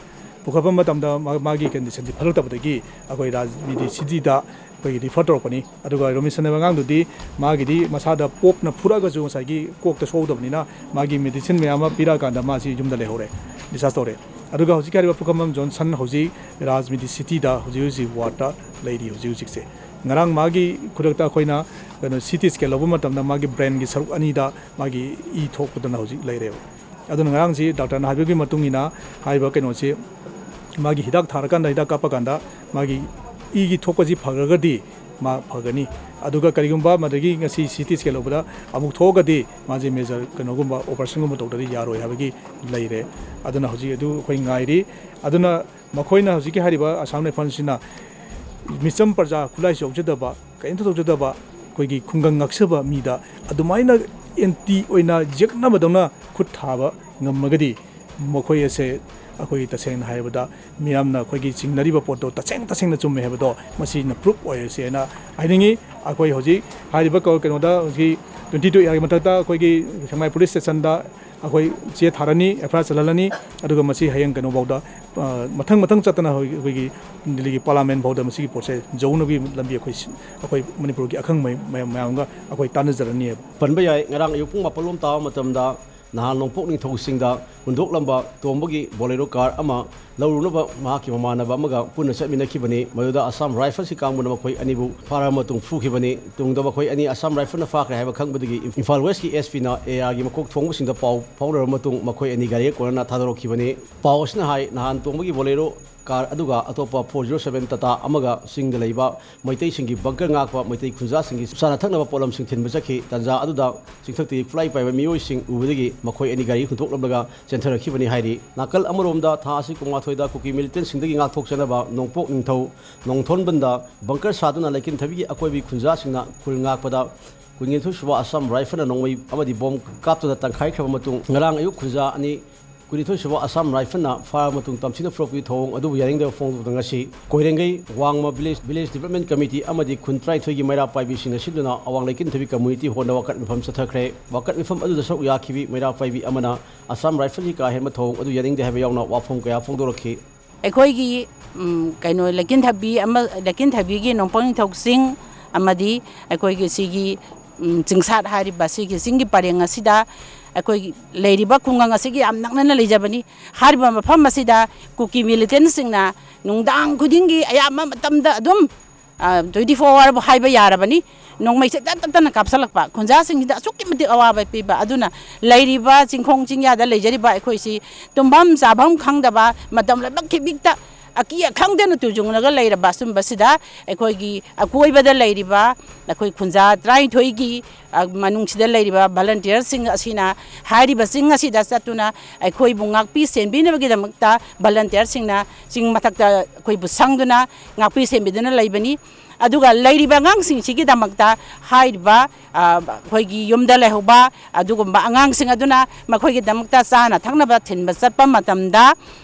ꯄꯨꯈꯠꯄ ꯃꯇꯝꯗ ꯃꯥ-, ꯃꯥꯒꯤ ꯀꯟꯗꯤꯁꯟꯁꯤ ꯐꯠꯂꯛꯇꯕꯗꯒꯤ ꯑꯩꯈꯣꯏ ꯔꯥꯖ ꯃꯤꯗꯤ ꯁꯤꯇꯤꯗ ꯑꯩꯈꯣꯏꯒꯤ ꯔꯤꯐꯔ ꯇꯧꯔꯛꯄꯅꯤ꯫ ꯑꯗꯨꯒ ꯔꯣꯕꯤꯟꯁꯟ ꯍꯥꯏꯕ ꯑꯉꯥꯡꯗꯨꯗꯤ ꯃꯥꯒꯤꯗꯤ ꯃꯁꯥꯗ ꯄꯣꯞꯅ ꯐꯨꯔꯛꯑꯒꯁꯨ ꯉꯁꯥꯏꯒꯤ ꯀꯣꯛꯇ ꯁꯣꯛꯍꯧꯗꯕꯅꯤꯅ ꯃꯥꯒꯤ ꯃꯦꯗꯤꯁꯤꯟ ꯃꯌꯥꯝ ꯑꯃ ꯄꯤꯔꯛꯑꯀꯥꯟꯗ ꯃꯥꯁꯤ ꯌꯨꯝꯗ ꯂꯩꯍꯧꯔꯦ, ꯗꯤꯁꯆꯥꯔꯖ ꯇꯧꯔꯦ꯫ ꯑꯗꯨꯒ ꯍꯧꯖꯤꯛꯀꯤ ꯍꯥꯏꯔꯤꯕ ꯄꯨꯈ꯭ꯔꯝꯕꯝ ꯖꯣꯟꯁꯟ ꯍꯧꯖꯤꯛ ꯔꯥꯖ ꯃꯤꯗꯤ ꯁꯤꯇꯤꯗ ꯍꯧꯖꯤꯛ ꯍꯧꯖꯤꯛ ꯋꯥꯔꯗꯇ ꯂꯩꯔꯤ ꯍꯧꯖꯤꯛ ꯍꯧꯖꯤꯛꯁꯦ꯫ ꯉꯔꯥꯡ ꯃꯥꯒꯤ ꯈꯨꯗꯛꯇ ꯑꯩꯈꯣꯏꯅ ꯀꯩꯅꯣ ꯁꯤ ꯇꯤ ꯁ꯭ꯀꯦꯟ ꯂꯧꯕ ꯃꯇꯝꯗ ꯃꯥꯒꯤ ꯕ꯭ꯔꯦꯟꯒꯤ ꯁꯔꯨꯛ ꯑꯅꯤꯗ ꯃꯥꯒꯤ ꯏ ꯊꯣꯛꯄꯗꯨꯅ ꯍꯧꯖꯤꯛ ꯂꯩꯔꯦꯕ꯫ ꯑꯗꯨꯅ ꯉꯔꯥꯡꯁꯤ ꯗꯥꯛꯇꯔꯅ ꯍꯥꯏꯕꯒꯤ ꯃꯇꯨꯡ ꯏꯟꯅ ꯍꯥꯏꯔꯤꯕ ꯀꯩꯅꯣꯁꯤ ꯃꯥꯒꯤ ꯍꯤꯗꯥꯛ ꯊꯥꯔꯀꯥꯟꯗ, ꯍꯤꯗꯥꯛ ꯀꯥꯞꯄꯀꯥꯟꯗ ꯃꯥꯒꯤ ꯏꯒꯤ ꯊꯣꯛꯄꯁꯤ ꯐꯈ꯭ꯔꯒꯗꯤ ꯃꯥ ꯐꯒꯅꯤ꯫ ꯑꯗꯨꯒ ꯀꯔꯤꯒꯨꯝꯕ ꯃꯗꯒꯤ ꯉꯁꯤ ꯁꯤ ꯇꯤ ꯁ꯭ꯀꯦꯟ ꯂꯧꯕꯗ ꯑꯃꯨꯛ ꯊꯣꯛꯑꯒꯗꯤ ꯃꯥꯁꯦ ꯃꯦꯖꯔ ꯀꯩꯅꯣꯒꯨꯝꯕ ꯑꯣꯄꯔꯦꯁꯟꯒꯨꯝꯕ ꯇꯧꯗ꯭ꯔꯗꯤ ꯌꯥꯔꯣꯏ ꯍꯥꯏꯕꯒꯤ ꯂꯩꯔꯦ꯫ ꯑꯗꯨꯅ ꯍꯧꯖꯤꯛ ꯑꯗꯨ ꯑꯩꯈꯣꯏ ꯉꯥꯏꯔꯤ꯫ ꯑꯗꯨꯅ ꯃꯈꯣꯏꯅ ꯍꯧꯖꯤꯛꯀꯤ ꯍꯥꯏꯔꯤꯕ ꯑꯁꯥꯝ ꯔꯥꯏꯐꯜꯁꯤꯅ ꯃꯤꯆꯝ ꯄ꯭ꯔꯖꯥ, ꯈꯨꯠꯂꯥꯏꯁꯨ ꯌꯥꯎꯖꯗꯕ, ꯀꯔꯤꯝꯇ ꯇꯧꯖꯗꯕ ꯑꯩꯈꯣꯏꯒꯤ ꯈꯨꯡꯒꯪ ꯉꯥꯛꯆꯕ ꯃꯤꯗ ꯑꯗꯨꯃꯥꯏꯅ ꯑꯦꯟꯇꯤ ꯑꯣꯏꯅ ꯌꯦꯛꯅꯕꯗꯧꯅ ꯈꯨꯠ ꯊꯥꯕ ꯉꯝꯃꯒꯗꯤ, ꯃꯈꯣꯏ ꯑꯁꯦ ꯑꯩꯈꯣꯏ ꯇꯁꯦꯡꯅ ꯍꯥꯏꯔꯕꯗ ꯃꯤꯌꯥꯝꯅ ꯑꯩꯈꯣꯏꯒꯤ ꯆꯤꯡꯅꯔꯤꯕ ꯄꯣꯠꯇꯣ ꯇꯁꯦꯡ ꯇꯁꯦꯡꯅ ꯆꯨꯝꯃꯦ ꯍꯥꯏꯕꯗꯣ ꯃꯁꯤꯅ ꯄ꯭ꯔꯨꯞ ꯑꯣꯏꯔꯁꯦꯅ ꯍꯥꯏꯅꯤꯡꯉꯤ꯫ ꯑꯩꯈꯣꯏ ꯍꯧꯖꯤꯛ ꯍꯥꯏꯔꯤꯕ ꯀ-, ꯀꯩꯅꯣꯗ ꯍꯧꯖꯤꯛ ꯇ꯭ꯋꯦꯟꯇꯤ ꯇꯨ ꯑꯦꯒꯤ ꯃꯊꯛꯇ ꯑꯩꯈꯣꯏꯒꯤ ꯁꯦꯛꯃꯥꯏ ꯄꯨꯂꯤꯁ ꯁ꯭ꯇꯦꯁꯟꯗ ꯑꯩꯈꯣꯏ ꯆꯦ ꯊꯥꯔꯅꯤ, ꯑꯦꯐ ꯑꯥꯏ ꯑꯥꯔ ꯆꯜꯍꯜꯂꯅꯤ꯫ ꯑꯗꯨꯒ ꯃꯁꯤ ꯍꯌꯦꯡ ꯀꯩꯅꯣꯐꯥꯎꯗ, ꯑ, ꯃꯊꯪ ꯃꯊꯪ ꯆꯠꯇꯅ ꯑꯩꯈꯣꯏ, ꯑꯩꯈꯣꯏꯒꯤ ꯗꯤꯜꯂꯤꯒꯤ ꯄꯥꯔꯂꯥꯃꯦꯟ ꯐꯥꯎꯗ ꯃꯁꯤꯒꯤ ꯄꯣꯠꯁꯦ ꯌꯧꯅꯕꯒꯤ ꯂꯝꯕꯤ ꯑꯩꯈꯣꯏ ꯁꯤ-, ꯑꯩꯈꯣꯏ ꯃꯅꯤꯄꯨꯔꯒꯤ ꯑꯈꯪꯕ ꯃꯌꯥꯝ, ꯃꯌꯥꯝꯒ ꯑꯩꯈꯣꯏ ꯇꯥꯟꯅꯖꯔꯅꯤ꯫ ꯄꯟꯕ ꯌꯥꯏ, ꯉꯔꯥꯡ ꯑꯌꯨꯛ ꯄꯨꯡ ꯃꯥꯄꯜ ꯂꯣꯝ ꯇꯥꯕ ꯃꯇꯝꯗ ꯅꯍꯥꯟ ꯅꯣꯡꯄꯣꯛ ꯅꯤꯡꯊꯧꯁꯤꯡꯗ ꯍꯨꯟꯗꯣꯛꯂꯝꯕ ꯇꯣꯡꯕꯒꯤ ꯕꯣꯂꯦꯔꯣ ꯀꯥꯔ ꯑꯃ ꯂꯧꯔꯨꯅꯕ ꯃꯍꯥꯛꯀꯤ ꯃꯃꯥꯟꯅꯕ ꯑꯃꯒ ꯄꯨꯟꯅ ꯆꯠꯃꯤꯟꯅꯈꯤꯕꯅꯤ꯫ ꯃꯗꯨꯗ ꯑꯁꯥꯝ ꯔꯥꯏꯐꯜꯁꯀꯤ ꯀꯥꯡꯕꯨꯅ ꯃꯈꯣꯏ ꯑꯅꯤꯕꯨ ꯐꯥꯔꯕ ꯃꯇꯨꯡ ꯐꯨꯈꯤꯕꯅꯤ꯫ ꯇꯨꯡꯗ ꯃꯈꯣꯏ ꯑꯅꯤ ꯑꯁꯥꯝ ꯔꯥꯏꯐꯜꯅ ꯐꯥꯈ꯭ꯔꯦ ꯍꯥꯏꯕ ꯈꯪꯕꯗꯒꯤ ꯏꯝꯐꯥꯜ ꯋꯦꯁꯀꯤ ꯑꯦꯁ ꯄꯤꯅ ꯑꯦ ꯑꯥꯔꯒꯤ ꯃꯀꯣꯛ ꯊꯣꯡꯕꯁꯤꯡꯗ ꯄꯥꯎ ꯐꯥꯎꯅꯔꯕ ꯃꯇꯨꯡ ꯃꯈꯣꯏ ꯑꯅꯤ ꯒꯥꯔꯤ ꯀꯣꯟꯅꯅ ꯊꯥꯗꯣꯔꯛꯈꯤꯕꯅꯤ꯫ ꯄꯥꯎ ꯑꯁꯤꯅ ꯍꯥꯏ, ꯅꯍꯥꯟ ꯇꯣꯡꯕꯒꯤ ꯕꯣꯂꯦꯔꯣ ꯀꯥꯔ ꯑꯗꯨꯒ ꯑꯇꯣꯞꯄ ꯐꯣꯔ ꯖꯤꯔꯣ ꯁꯕꯦꯟ ꯇꯥꯇꯥ ꯑꯃꯒ ꯆꯤꯡꯗ ꯂꯩꯕ ꯃꯩꯇꯩꯁꯤꯡꯒꯤ ꯕꯪꯀꯔ ꯉꯥꯛꯄ ꯃꯩꯇꯩ ꯈꯨꯟꯖꯥꯁꯤꯡꯒꯤ ꯆꯥꯅ ꯊꯛꯅꯕ ꯄꯣꯠꯂꯝꯁꯤꯡ ꯊꯤꯟꯕ ꯆꯠꯈꯤ꯫ ꯇꯥꯟꯖꯥ ꯑꯗꯨꯗ ꯆꯤꯡꯊꯛꯇꯒꯤ ꯈꯨꯠꯂꯥꯏ ꯄꯥꯏꯕ ꯃꯤꯑꯣꯏꯁꯤꯡ ꯎꯕꯗꯒꯤ ꯃꯈꯣꯏ ꯑꯅꯤ ꯒꯥꯔꯤ ꯍꯨꯟꯗꯣꯛꯂꯝꯂꯒ ꯆꯦꯟꯊꯔꯛꯈꯤꯕꯅꯤ ꯍꯥꯏꯔꯤ꯫ ꯅꯥꯀꯜ ꯑꯃꯔꯣꯝꯗ ꯊꯥ ꯑꯁꯤ ꯀꯣꯡꯃꯥꯊꯣꯏꯗ ꯀꯨꯀꯤ ꯃꯤꯂꯤꯇꯦꯟꯁꯤꯡꯗꯒꯤ ꯉꯥꯛꯊꯣꯛꯆꯅꯕ ꯅꯣꯡꯄꯣꯛ ꯅꯤꯡꯊꯧ ꯅꯣꯡꯊꯣꯟꯕꯟꯗ ꯕꯪꯀꯔ ꯁꯥꯗꯨꯅ ꯂꯩꯀꯤꯟꯊꯕꯤꯒꯤ ꯑꯀꯣꯏꯕꯒꯤ ꯈꯨꯟꯖꯥꯁꯤꯡꯅ ꯈꯨꯜ ꯉꯥꯛꯄꯗ ꯀꯨꯟꯅꯤꯊꯣꯏ ꯁꯨꯕ ꯑꯁꯥꯝ ꯔꯥꯏꯐꯜꯅ ꯅꯣꯡꯃꯩ ꯑꯃꯗꯤ ꯕꯣꯝ ꯀꯥꯞꯇꯨꯅ ꯇꯪꯈꯥꯏꯈ꯭ꯔꯕ ꯃꯇꯨꯡ ꯉꯔꯥꯡ ꯑꯌꯨꯛ ꯈꯨꯟꯖꯥ ꯑꯅꯤ ꯀꯨꯟꯅꯤꯊꯣꯏ ꯁꯨꯕ ꯑꯁꯥꯝ ꯔꯥꯏꯐꯜꯅ ꯐꯥꯔꯕ ꯃꯇꯨꯡ ꯇꯝꯊꯤꯅ ꯐꯨꯔꯛꯄꯒꯤ ꯊꯧꯑꯣꯡ ꯑꯗꯨꯕꯨ ꯌꯥꯅꯤꯡꯗꯕ ꯐꯣꯡꯗꯣꯛꯇꯨꯅ ꯉꯁꯤ ꯀꯣꯏꯔꯦꯡꯒꯩ ꯋꯥꯡꯃ ꯚꯤꯂꯦꯖ, ꯚꯤꯂꯦꯖ ꯗꯤꯕꯂꯞꯃꯦꯟ ꯀꯃꯤꯇꯤ ꯑꯃꯗꯤ ꯈꯨꯟ ꯇꯔꯥꯅꯤꯊꯣꯏꯒꯤ ꯃꯩꯔꯥ ꯄꯥꯏꯕꯤꯁꯤꯡꯅ ꯁꯤꯟꯗꯨꯅ ꯑꯋꯥꯡ ꯂꯩꯀꯤꯟꯊꯕꯤ ꯀꯝꯃꯨꯅꯤꯇꯤ ꯍꯣꯜꯗ ꯋꯥꯀꯠ ꯃꯤꯐꯝ ꯆꯠꯊꯈ꯭ꯔꯦ꯫ ꯋꯥꯀꯠ ꯃꯤꯐꯝ ꯑꯗꯨꯗ ꯁꯔꯨꯛ ꯌꯥꯈꯤꯕꯤ ꯃꯩꯔꯥ ꯄꯥꯏꯕꯤ ꯑꯃꯅ ꯑꯁꯥꯝ ꯔꯥꯏꯐꯜꯒꯤ ꯀꯥ ꯍꯦꯟꯕ ꯊꯧꯑꯣꯡ ꯑꯗꯨ ꯌꯥꯅꯤꯡꯗꯦ ꯍꯥꯏꯕ ꯌꯥꯎꯅ ꯋꯥꯐꯝ ꯀꯌꯥ ꯐꯣꯡꯗꯣꯔꯛꯈꯤ꯫ ꯑꯩꯈꯣꯏꯒꯤ, ꯎꯝ, ꯀꯩꯅꯣ, ꯂꯩꯀꯤꯟꯊꯕꯤ ꯑꯃ, ꯂꯩꯀꯤꯟꯊꯕꯤꯒꯤ ꯅꯣꯡꯄꯣꯛ ꯅꯤꯡꯊꯧ ꯆꯤꯡ ꯑꯃꯗꯤ ꯑꯩꯈꯣꯏꯒꯤ ꯁꯤꯒꯤ, ꯎꯝ, ꯆꯤꯡꯁꯥꯠ ꯍꯥꯏꯔꯤꯕ ꯁꯤꯒꯤ ꯆꯤꯡꯒꯤ ꯄꯔꯦꯡ ꯑꯁꯤꯗ ꯑꯩꯈꯣꯏꯒꯤ ꯂꯩꯔꯤꯕ ꯈꯨꯡꯒꯪ ꯑꯁꯤꯒꯤ ꯌꯥꯝ ꯅꯛꯅꯅ ꯂꯩꯖꯕꯅꯤ꯫ ꯍꯥꯏꯔꯤꯕ ꯃꯐꯝ ꯑꯁꯤꯗ ꯀꯨꯀꯤ ꯃꯤꯂꯤꯇꯦꯟꯁꯤꯡꯅ ꯅꯨꯡꯗꯥꯡ ꯈꯨꯗꯤꯡꯒꯤ ꯑꯌꯥꯝꯕ ꯃꯇꯝꯗ ꯑꯗꯨꯝ ꯇ꯭ꯋꯦꯟꯇꯤ ꯐꯣꯔ ꯑꯋꯥꯔꯕꯨ ꯍꯥꯏꯕ ꯌꯥꯔꯕꯅꯤ꯫ ꯅꯣꯡꯃꯩꯁꯦ ꯇꯠ ꯇꯠꯇꯅ ꯀꯥꯞꯁꯤꯜꯂꯛꯄ, ꯈꯨꯟꯖꯥꯁꯤꯡꯁꯤꯗ ꯑꯁꯨꯛꯀꯤ ꯃꯇꯤꯛ ꯑꯋꯥꯕ ꯄꯤꯕ꯫ ꯑꯗꯨꯅ ꯂꯩꯔꯤꯕ ꯆꯤꯡꯈꯣꯡ ꯆꯤꯡꯌꯥꯗ ꯂꯩꯖꯔꯤꯕ ꯑꯩꯈꯣꯏꯁꯤ ꯇꯨꯝꯐꯝ ꯆꯥꯐꯝ ꯈꯪꯗꯕ, ꯃꯇꯝ ꯂꯣꯏꯅꯃꯛ ꯈꯤꯕꯤꯛꯇ ꯑꯀꯤ ꯑꯈꯪꯗꯅ ꯇꯨꯖꯨꯡꯂꯒ ꯂꯩꯔꯕ ꯑꯁꯨꯝꯕꯁꯤꯗ ꯑꯩꯈꯣꯏꯒꯤ ꯑꯀꯣꯏꯕꯗ ꯂꯩꯔꯤꯕ ꯑꯩꯈꯣꯏ ꯈꯨꯟꯖꯥ ꯇꯔꯥꯅꯤꯊꯣꯏꯒꯤ, ꯑ, ꯃꯅꯨꯡꯁꯤꯗ ꯂꯩꯔꯤꯕ ꯚꯣꯂꯟꯇꯤꯌꯔꯁꯤꯡ ꯑꯁꯤꯅ ꯍꯥꯏꯔꯤꯕ ꯆꯤꯡ ꯑꯁꯤꯗ ꯆꯠꯇꯨꯅ ꯑꯩꯈꯣꯏꯕꯨ ꯉꯥꯛꯄꯤ ꯁꯦꯟꯕꯤꯅꯕꯒꯤꯗꯃꯛꯇ ꯚꯣꯂꯟꯇꯤꯌꯔꯁꯤꯡꯅ ꯆꯤꯡ ꯃꯊꯛꯇ ꯑꯩꯈꯣꯏꯕꯨ ꯁꯪꯗꯨꯅ ꯉꯥꯛꯄꯤ ꯁꯦꯟꯕꯤꯗꯨꯅ ꯂꯩꯕꯅꯤ꯫ ꯑꯗꯨꯒ ꯂꯩꯔꯤꯕ ꯑꯉꯥꯡꯁꯤꯡꯁꯤꯒꯤꯗꯃꯛꯇ ꯍꯥꯏꯔꯤꯕ, ꯑ, ꯑꯩꯈꯣꯏꯒꯤ ꯌꯨꯝꯗ ꯂꯩꯍꯧꯕ ꯑꯗꯨꯒꯨꯝꯕ ꯑꯉꯥꯡꯁꯤꯡ ꯑꯗꯨꯅ ꯃꯈꯣꯏꯒꯤꯗꯃꯛꯇ ꯆꯥꯅ ꯊꯛꯅꯕ ꯊꯤꯟꯕ ꯆꯠꯄ ꯃꯇꯝꯗ,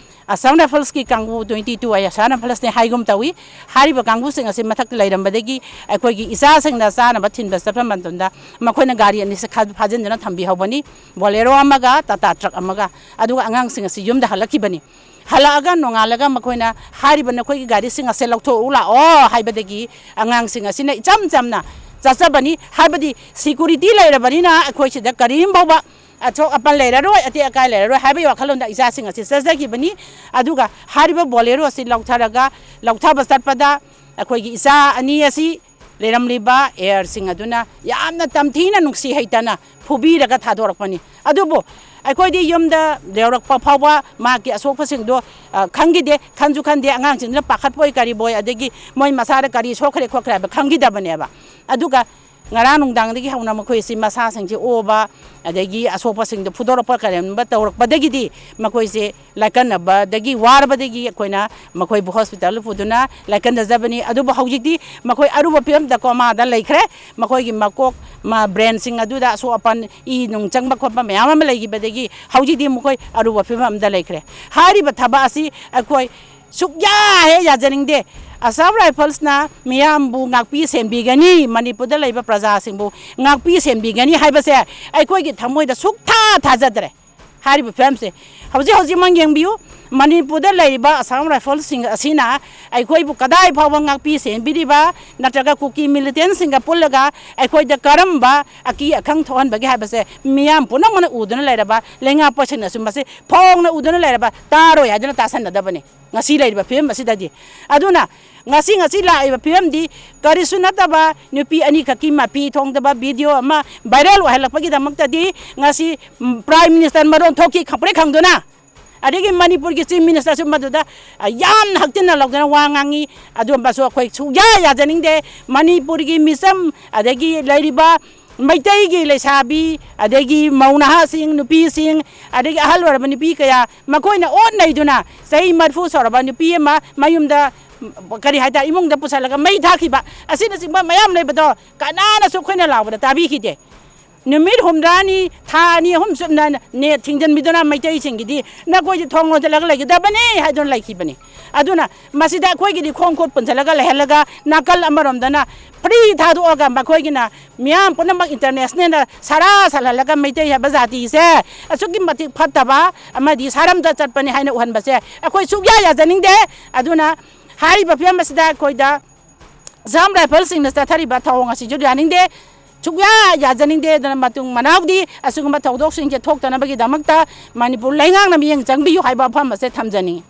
ꯑꯁꯥꯝ ꯔꯥꯏꯐꯜꯁꯀꯤ ꯀꯥꯡꯕꯨ ꯇ꯭ꯋꯦꯟꯇꯤ ꯇꯨ ꯑꯩ ꯑꯁꯥꯝ ꯔꯥꯏꯐꯜꯁꯅꯤ ꯍꯥꯏꯒꯨꯝ ꯇꯧꯏ꯫ ꯍꯥꯏꯔꯤꯕ ꯀꯥꯡꯕꯨꯁꯤꯡ ꯑꯁꯤ ꯃꯊꯛꯇ ꯂꯩꯔꯝꯕꯗꯒꯤ ꯑꯩꯈꯣꯏꯒꯤ ꯏꯆꯥꯁꯤꯡꯅ ꯆꯥꯅꯕ ꯊꯤꯟꯕ ꯆꯠꯄ ꯃꯇꯝꯗ ꯃꯈꯣꯏꯅ ꯒꯥꯔꯤ ꯑꯅꯤꯁꯦ ꯈꯥ-, ꯐꯥꯖꯤꯟꯗꯨꯅ ꯊꯝꯕꯤꯍꯧꯕꯅꯤ, ꯕꯣꯂꯦꯔꯣ ꯑꯃꯒ ꯇꯥꯇꯥ ꯇ꯭ꯔꯛ ꯑꯃꯒ꯫ ꯑꯗꯨꯒ ꯑꯉꯥꯡꯁꯤꯡ ꯑꯁꯤ ꯌꯨꯝꯗ ꯍꯜꯂꯛꯈꯤꯕꯅꯤ꯫ ꯍꯜꯂꯛꯑꯒ ꯅꯣꯡꯉꯥꯜꯂꯒ ꯃꯈꯣꯏꯅ ꯍꯥꯏꯔꯤꯕ "ꯅꯈꯣꯏꯒꯤ ꯒꯥꯔꯤꯁꯤꯡ ꯑꯁꯦ ꯂꯧꯊꯣꯛꯎ ꯂꯥꯛꯑꯣ" ꯍꯥꯏꯕꯗꯒꯤ ꯑꯉꯥꯡꯁꯤꯡ ꯑꯁꯤꯅ ꯏꯆꯝ ꯆꯝꯅ ꯆꯠꯆꯕꯅꯤ꯫ ꯍꯥꯏꯕꯗꯤ ꯁꯤꯀ꯭ꯌꯨꯔꯤꯇꯤ ꯂꯩꯔꯕꯅꯤꯅ ꯑꯩꯈꯣꯏ ꯁꯤꯗ ꯀꯔꯤꯝ ꯐꯥꯎꯕ ꯑꯁꯣꯛ ꯑꯄꯟ ꯂꯩꯔꯔꯣꯏ, ꯑꯇꯦꯛ ꯑꯀꯥꯏ ꯂꯩꯔꯔꯣꯏ ꯍꯥꯏꯕꯒꯤ ꯋꯥꯈꯜꯂꯣꯟꯗ ꯏꯆꯥꯁꯤꯡ ꯑꯁꯤ ꯆꯠꯆꯈꯤꯕꯅꯤ꯫ ꯑꯗꯨꯒ ꯍꯥꯏꯔꯤꯕ ꯕꯣꯂꯦꯔꯣ ꯑꯁꯤ ꯂꯧꯊꯔꯒ, ꯂꯧꯊꯕ ꯆꯠꯄꯗ ꯑꯩꯈꯣꯏꯒꯤ ꯏꯆꯥ ꯑꯅꯤ ꯑꯁꯤ ꯂꯩꯔꯝꯂꯤꯕ ꯑꯦꯌꯔꯁꯤꯡ ꯑꯗꯨꯅ ꯌꯥꯝꯅ ꯇꯝꯊꯤꯅ ꯅꯨꯡꯁꯤ ꯍꯩꯇꯅ ꯐꯨꯕꯤꯔꯒ ꯊꯥꯗꯣꯔꯛꯄꯅꯤ꯫ ꯑꯗꯨꯕꯨ ꯑꯩꯈꯣꯏꯗꯤ ꯌꯨꯝꯗ ꯌꯧꯔꯛꯄ ꯐꯥꯎꯕ ꯃꯍꯥꯛꯀꯤ ꯑꯁꯣꯛꯄꯁꯤꯡꯗꯣ, ꯑ, ꯈꯪꯈꯤꯗꯦ, ꯈꯟꯁꯨ ꯈꯟꯗꯦ꯫ ꯑꯉꯥꯡꯁꯤꯡꯗꯨꯅ ꯄꯥꯈꯠꯄꯣꯏ ꯀꯔꯤꯕꯣꯏ, ꯑꯗꯒꯤ ꯃꯣꯏ ꯃꯁꯥꯗ ꯀꯔꯤ ꯁꯣꯛꯈ꯭ꯔꯦ ꯈꯣꯠꯈ꯭ꯔꯦ ꯍꯥꯏꯕ ꯈꯪꯈꯤꯗꯕꯅꯦꯕ꯫ ꯑꯗꯨꯒ ꯉꯔꯥꯡ ꯅꯨꯡꯗꯥꯡꯗꯒꯤ ꯍꯧꯅ ꯃꯈꯣꯏꯁꯤ ꯃꯁꯥꯁꯤꯡꯁꯤ ꯑꯣꯕ, ꯑꯗꯒꯤ ꯑꯁꯣꯛꯄꯁꯤꯡꯗꯣ ꯐꯨꯗꯣꯔꯛꯄ ꯀꯔꯤꯒꯨꯝꯕ ꯇꯧꯔꯛꯄꯗꯒꯤꯗꯤ ꯃꯈꯣꯏꯁꯦ ꯂꯥꯏꯀꯠꯅꯕꯗꯒꯤ, ꯋꯥꯔꯕꯗꯒꯤ ꯑꯩꯈꯣꯏꯅ ꯃꯈꯣꯏꯕꯨ ꯍꯣꯁꯄꯤꯇꯥꯜꯗ ꯄꯨꯗꯨꯅ ꯂꯥꯏꯀꯠꯅꯖꯕꯅꯤ꯫ ꯑꯗꯨꯕꯨ ꯍꯧꯖꯤꯛꯇꯤ ꯃꯈꯣꯏ ꯑꯔꯨꯕ ꯐꯤꯕꯝꯗ ꯀꯣꯃꯥꯗ ꯂꯩꯈ꯭ꯔꯦ꯫ ꯃꯈꯣꯏꯒꯤ ꯃꯀꯣꯛ, ꯃ-, ꯕ꯭ꯔꯦꯟꯁꯤꯡ ꯑꯗꯨꯗ ꯑꯁꯣꯛ ꯑꯄꯟ, ꯏ ꯅꯨꯡ ꯆꯪꯕ ꯈꯣꯠꯄ ꯃꯌꯥꯝ ꯑꯃ ꯂꯩꯈꯤꯕꯗꯒꯤ ꯍꯧꯖꯤꯛꯇꯤ ꯃꯈꯣꯏ ꯑꯔꯨꯕ ꯐꯤꯕꯝ ꯑꯃꯗ ꯂꯩꯈ꯭ꯔꯦ꯫ ꯍꯥꯏꯔꯤꯕ ꯊꯕꯛ ꯑꯁꯤ ꯑꯩꯈꯣꯏ ꯁꯨꯛꯌꯥ ꯍꯦꯛ ꯌꯥꯖꯅꯤꯡꯗꯦ꯫ ꯑꯁꯥꯝ ꯔꯥꯏꯐꯜꯁꯅ ꯃꯤꯌꯥꯝꯕꯨ ꯉꯥꯛꯄꯤ ꯁꯦꯟꯕꯤꯒꯅꯤ, ꯃꯅꯤꯄꯨꯔꯗ ꯂꯩꯕ ꯄ꯭ꯔꯖꯥꯁꯤꯡꯕꯨ ꯉꯥꯛꯄꯤ ꯁꯦꯟꯕꯤꯒꯅꯤ ꯍꯥꯏꯕꯁꯦ ꯑꯩꯈꯣꯏꯒꯤ ꯊꯃꯣꯏꯗ ꯁꯨꯛꯊꯥ ꯊꯥꯖꯗ꯭ꯔꯦ꯫ ꯍꯥꯏꯔꯤꯕ ꯐꯤꯕꯝꯁꯦ ꯍꯧꯖꯤꯛ ꯍꯧꯖꯤꯛꯃꯛ ꯌꯦꯡꯕꯤꯌꯨ꯫ ꯃꯅꯤꯄꯨꯔꯗ ꯂꯩꯔꯤꯕ ꯑꯁꯥꯝ ꯔꯥꯏꯐꯜꯁꯤꯡ ꯑꯁꯤꯅ ꯑꯩꯈꯣꯏꯕꯨ ꯀꯗꯥꯏ ꯐꯥꯎꯕ ꯉꯥꯛꯄꯤ ꯁꯦꯟꯕꯤꯔꯤꯕ, ꯅꯠꯇ꯭ꯔꯒ ꯀꯨꯀꯤ ꯃꯤꯂꯤꯇꯦꯟꯁꯤꯡꯒ ꯄꯨꯜꯂꯒ ꯑꯩꯈꯣꯏꯗ ꯀꯔꯝꯕ ꯑꯀꯤ ꯑꯈꯪ ꯊꯣꯛꯍꯟꯕꯒꯦ ꯍꯥꯏꯕꯁꯦ ꯃꯤꯌꯥꯝ ꯄꯨꯝꯅꯃꯛꯅ ꯎꯗꯨꯅ ꯂꯩꯔꯕ, ꯂꯩꯉꯥꯛꯄꯁꯤꯡꯅꯁꯨ ꯃꯁꯤ ꯐꯣꯡꯅ ꯎꯗꯨꯅ ꯂꯩꯔꯕ, ꯇꯥꯔꯣꯏ ꯍꯥꯏꯗꯨꯅ ꯇꯥꯁꯟꯅꯗꯕꯅꯤ ꯉꯁꯤ ꯂꯩꯔꯤꯕ ꯐꯤꯕꯝ ꯑꯁꯤꯗꯗꯤ꯫ ꯑꯗꯨꯅ ꯉꯁꯤ, ꯉꯁꯤ ꯂꯥꯛꯏꯕ ꯐꯤꯕꯝꯗꯤ ꯀꯔꯤꯁꯨ ꯅꯠꯇꯕ ꯅꯨꯄꯤ ꯑꯅꯤꯈꯛꯀꯤ ꯃꯄꯤ ꯊꯣꯡꯗꯕ ꯚꯤꯗꯤꯑꯣ ꯑꯃ ꯚꯥꯏꯔꯦꯜ ꯑꯣꯏꯍꯜꯂꯛꯄꯒꯤꯗꯃꯛꯇꯗꯤ ꯉꯁꯤ, ꯎꯝ, ꯄ꯭ꯔꯥꯏꯝ ꯃꯤꯅꯤꯁꯇꯔ ꯃꯔꯣꯟ ꯊꯣꯛꯈꯤ, ꯈꯪꯄ꯭ꯔꯦꯛ ꯈꯪꯗꯨꯅ꯫ ꯑꯗꯒꯤ ꯃꯅꯤꯄꯨꯔꯒꯤ ꯆꯤꯐ ꯃꯤꯅꯤꯁꯇꯔꯁꯨ ꯃꯗꯨꯗ, ꯑ, ꯌꯥꯝꯅ ꯍꯛꯇꯤꯟꯅ ꯂꯧꯗꯅ ꯋꯥ ꯉꯥꯡꯉꯤ꯫ ꯑꯗꯨꯒꯨꯝꯕꯁꯨ ꯑꯩꯈꯣꯏ ꯁꯨꯛꯌꯥ ꯌꯥꯖꯅꯤꯡꯗꯦ꯫ ꯃꯅꯤꯄꯨꯔꯒꯤ ꯃꯤꯆꯝ, ꯑꯗꯒꯤ ꯂꯩꯔꯤꯕ ꯃꯩꯇꯩꯒꯤ ꯂꯩꯁꯥꯕꯤ, ꯑꯗꯒꯤ ꯃꯧ ꯅꯍꯥꯁꯤꯡ, ꯅꯨꯄꯤꯁꯤꯡ, ꯑꯗꯒꯤ ꯑꯍꯜ ꯑꯣꯏꯔꯕ ꯅꯨꯄꯤ ꯀꯌꯥ, ꯃꯈꯣꯏꯅ ꯑꯣꯠ ꯅꯩꯗꯨꯅ ꯆꯍꯤ ꯃꯔꯤꯐꯨ ꯁꯧꯔꯕ ꯅꯨꯄꯤ ꯑꯃ ꯃꯌꯨꯝꯗ, ꯀꯔꯤ ꯍꯥꯏꯇꯥꯔꯦ, ꯏꯃꯨꯡꯗ ꯄꯨꯁꯜꯂꯒ ꯃꯩ ꯊꯥꯈꯤꯕ ꯑꯁꯤꯅꯆꯤꯡꯕ ꯃꯌꯥꯝ ꯂꯩꯕꯗꯣ ꯀꯅꯥꯅꯁꯨ ꯑꯩꯈꯣꯏꯅ ꯂꯥꯎꯕꯗ ꯇꯥꯕꯤꯈꯤꯗꯦ꯫ ꯅꯨꯃꯤꯠ ꯍꯨꯝꯗ꯭ꯔꯥꯅꯤ, ꯊꯥ ꯑꯅꯤ ꯑꯍꯨꯝ ꯆꯨꯞꯅ ꯅꯦꯠ ꯊꯤꯡꯖꯤꯟꯕꯤꯗꯨꯅ ꯃꯩꯇꯩꯁꯤꯡꯒꯤꯗꯤ ꯅꯈꯣꯏꯗꯤ ꯊꯣꯡ ꯂꯣꯟꯁꯤꯜꯂꯒ ꯂꯩꯒꯗꯕꯅꯤ ꯍꯥꯏꯗꯨꯅ ꯂꯩꯈꯤꯕꯅꯤ꯫ ꯑꯗꯨꯅ ꯃꯁꯤꯗ ꯑꯩꯈꯣꯏꯒꯤꯗꯤ ꯈꯣꯡ ꯈꯨꯠ ꯄꯨꯟꯁꯤꯜꯂꯒ ꯂꯩꯍꯜꯂꯒ, ꯅꯥꯀꯜ ꯑꯃꯔꯣꯝꯗꯅ ꯐ꯭ꯔꯤ ꯊꯥꯗꯣꯛꯑꯒ ꯃꯈꯣꯏꯒꯤꯅ ꯃꯤꯌꯥꯝ ꯄꯨꯝꯅꯃꯛ ꯏꯟꯇꯔꯅꯦꯁꯅꯦꯜꯗ ꯁꯔꯥ ꯁꯜꯍꯜꯂꯒ ꯃꯩꯇꯩ ꯍꯥꯏꯕ ꯖꯥꯇꯤꯁꯦ ꯑꯁꯨꯛꯀꯤ ꯃꯇꯤꯛ ꯐꯠꯇꯕ ꯑꯃꯗꯤ ꯁꯥꯔꯝꯗ ꯆꯠꯄꯅꯤ ꯍꯥꯏꯅ ꯎꯍꯟꯕꯁꯦ ꯑꯩꯈꯣꯏ ꯁꯨꯛꯌꯥ ꯌꯥꯖꯅꯤꯡꯗꯦ꯫ ꯑꯗꯨꯅ ꯍꯥꯏꯔꯤꯕ ꯐꯤꯕꯝ ꯑꯁꯤꯗ ꯑꯩꯈꯣꯏꯗ ꯑꯁꯥꯝ ꯔꯥꯏꯐꯜꯁꯤꯡꯅ ꯆꯠꯊꯔꯤꯕ ꯊꯧꯑꯣꯡ ꯑꯁꯤꯁꯨ ꯌꯥꯅꯤꯡꯗꯦ, ꯁꯨꯛꯌꯥ ꯌꯥꯖꯅꯤꯡꯗꯦ꯫ ꯑꯗꯨꯅ ꯃꯇꯨꯡ ꯃꯅꯥꯎꯗꯤ ꯑꯁꯤꯒꯨꯝꯕ ꯊꯧꯗꯣꯛꯁꯤꯡꯁꯦ ꯊꯣꯛꯇꯅꯕꯒꯤꯗꯃꯛꯇ ꯃꯅꯤꯄꯨꯔ ꯂꯩꯉꯥꯛꯅ ꯃꯤꯠꯌꯦꯡ ꯆꯪꯕꯤꯌꯨ ꯍꯥꯏꯕ ꯋꯥꯐꯝ ꯑꯁꯦ ꯊꯝꯖꯅꯤꯡꯏ꯫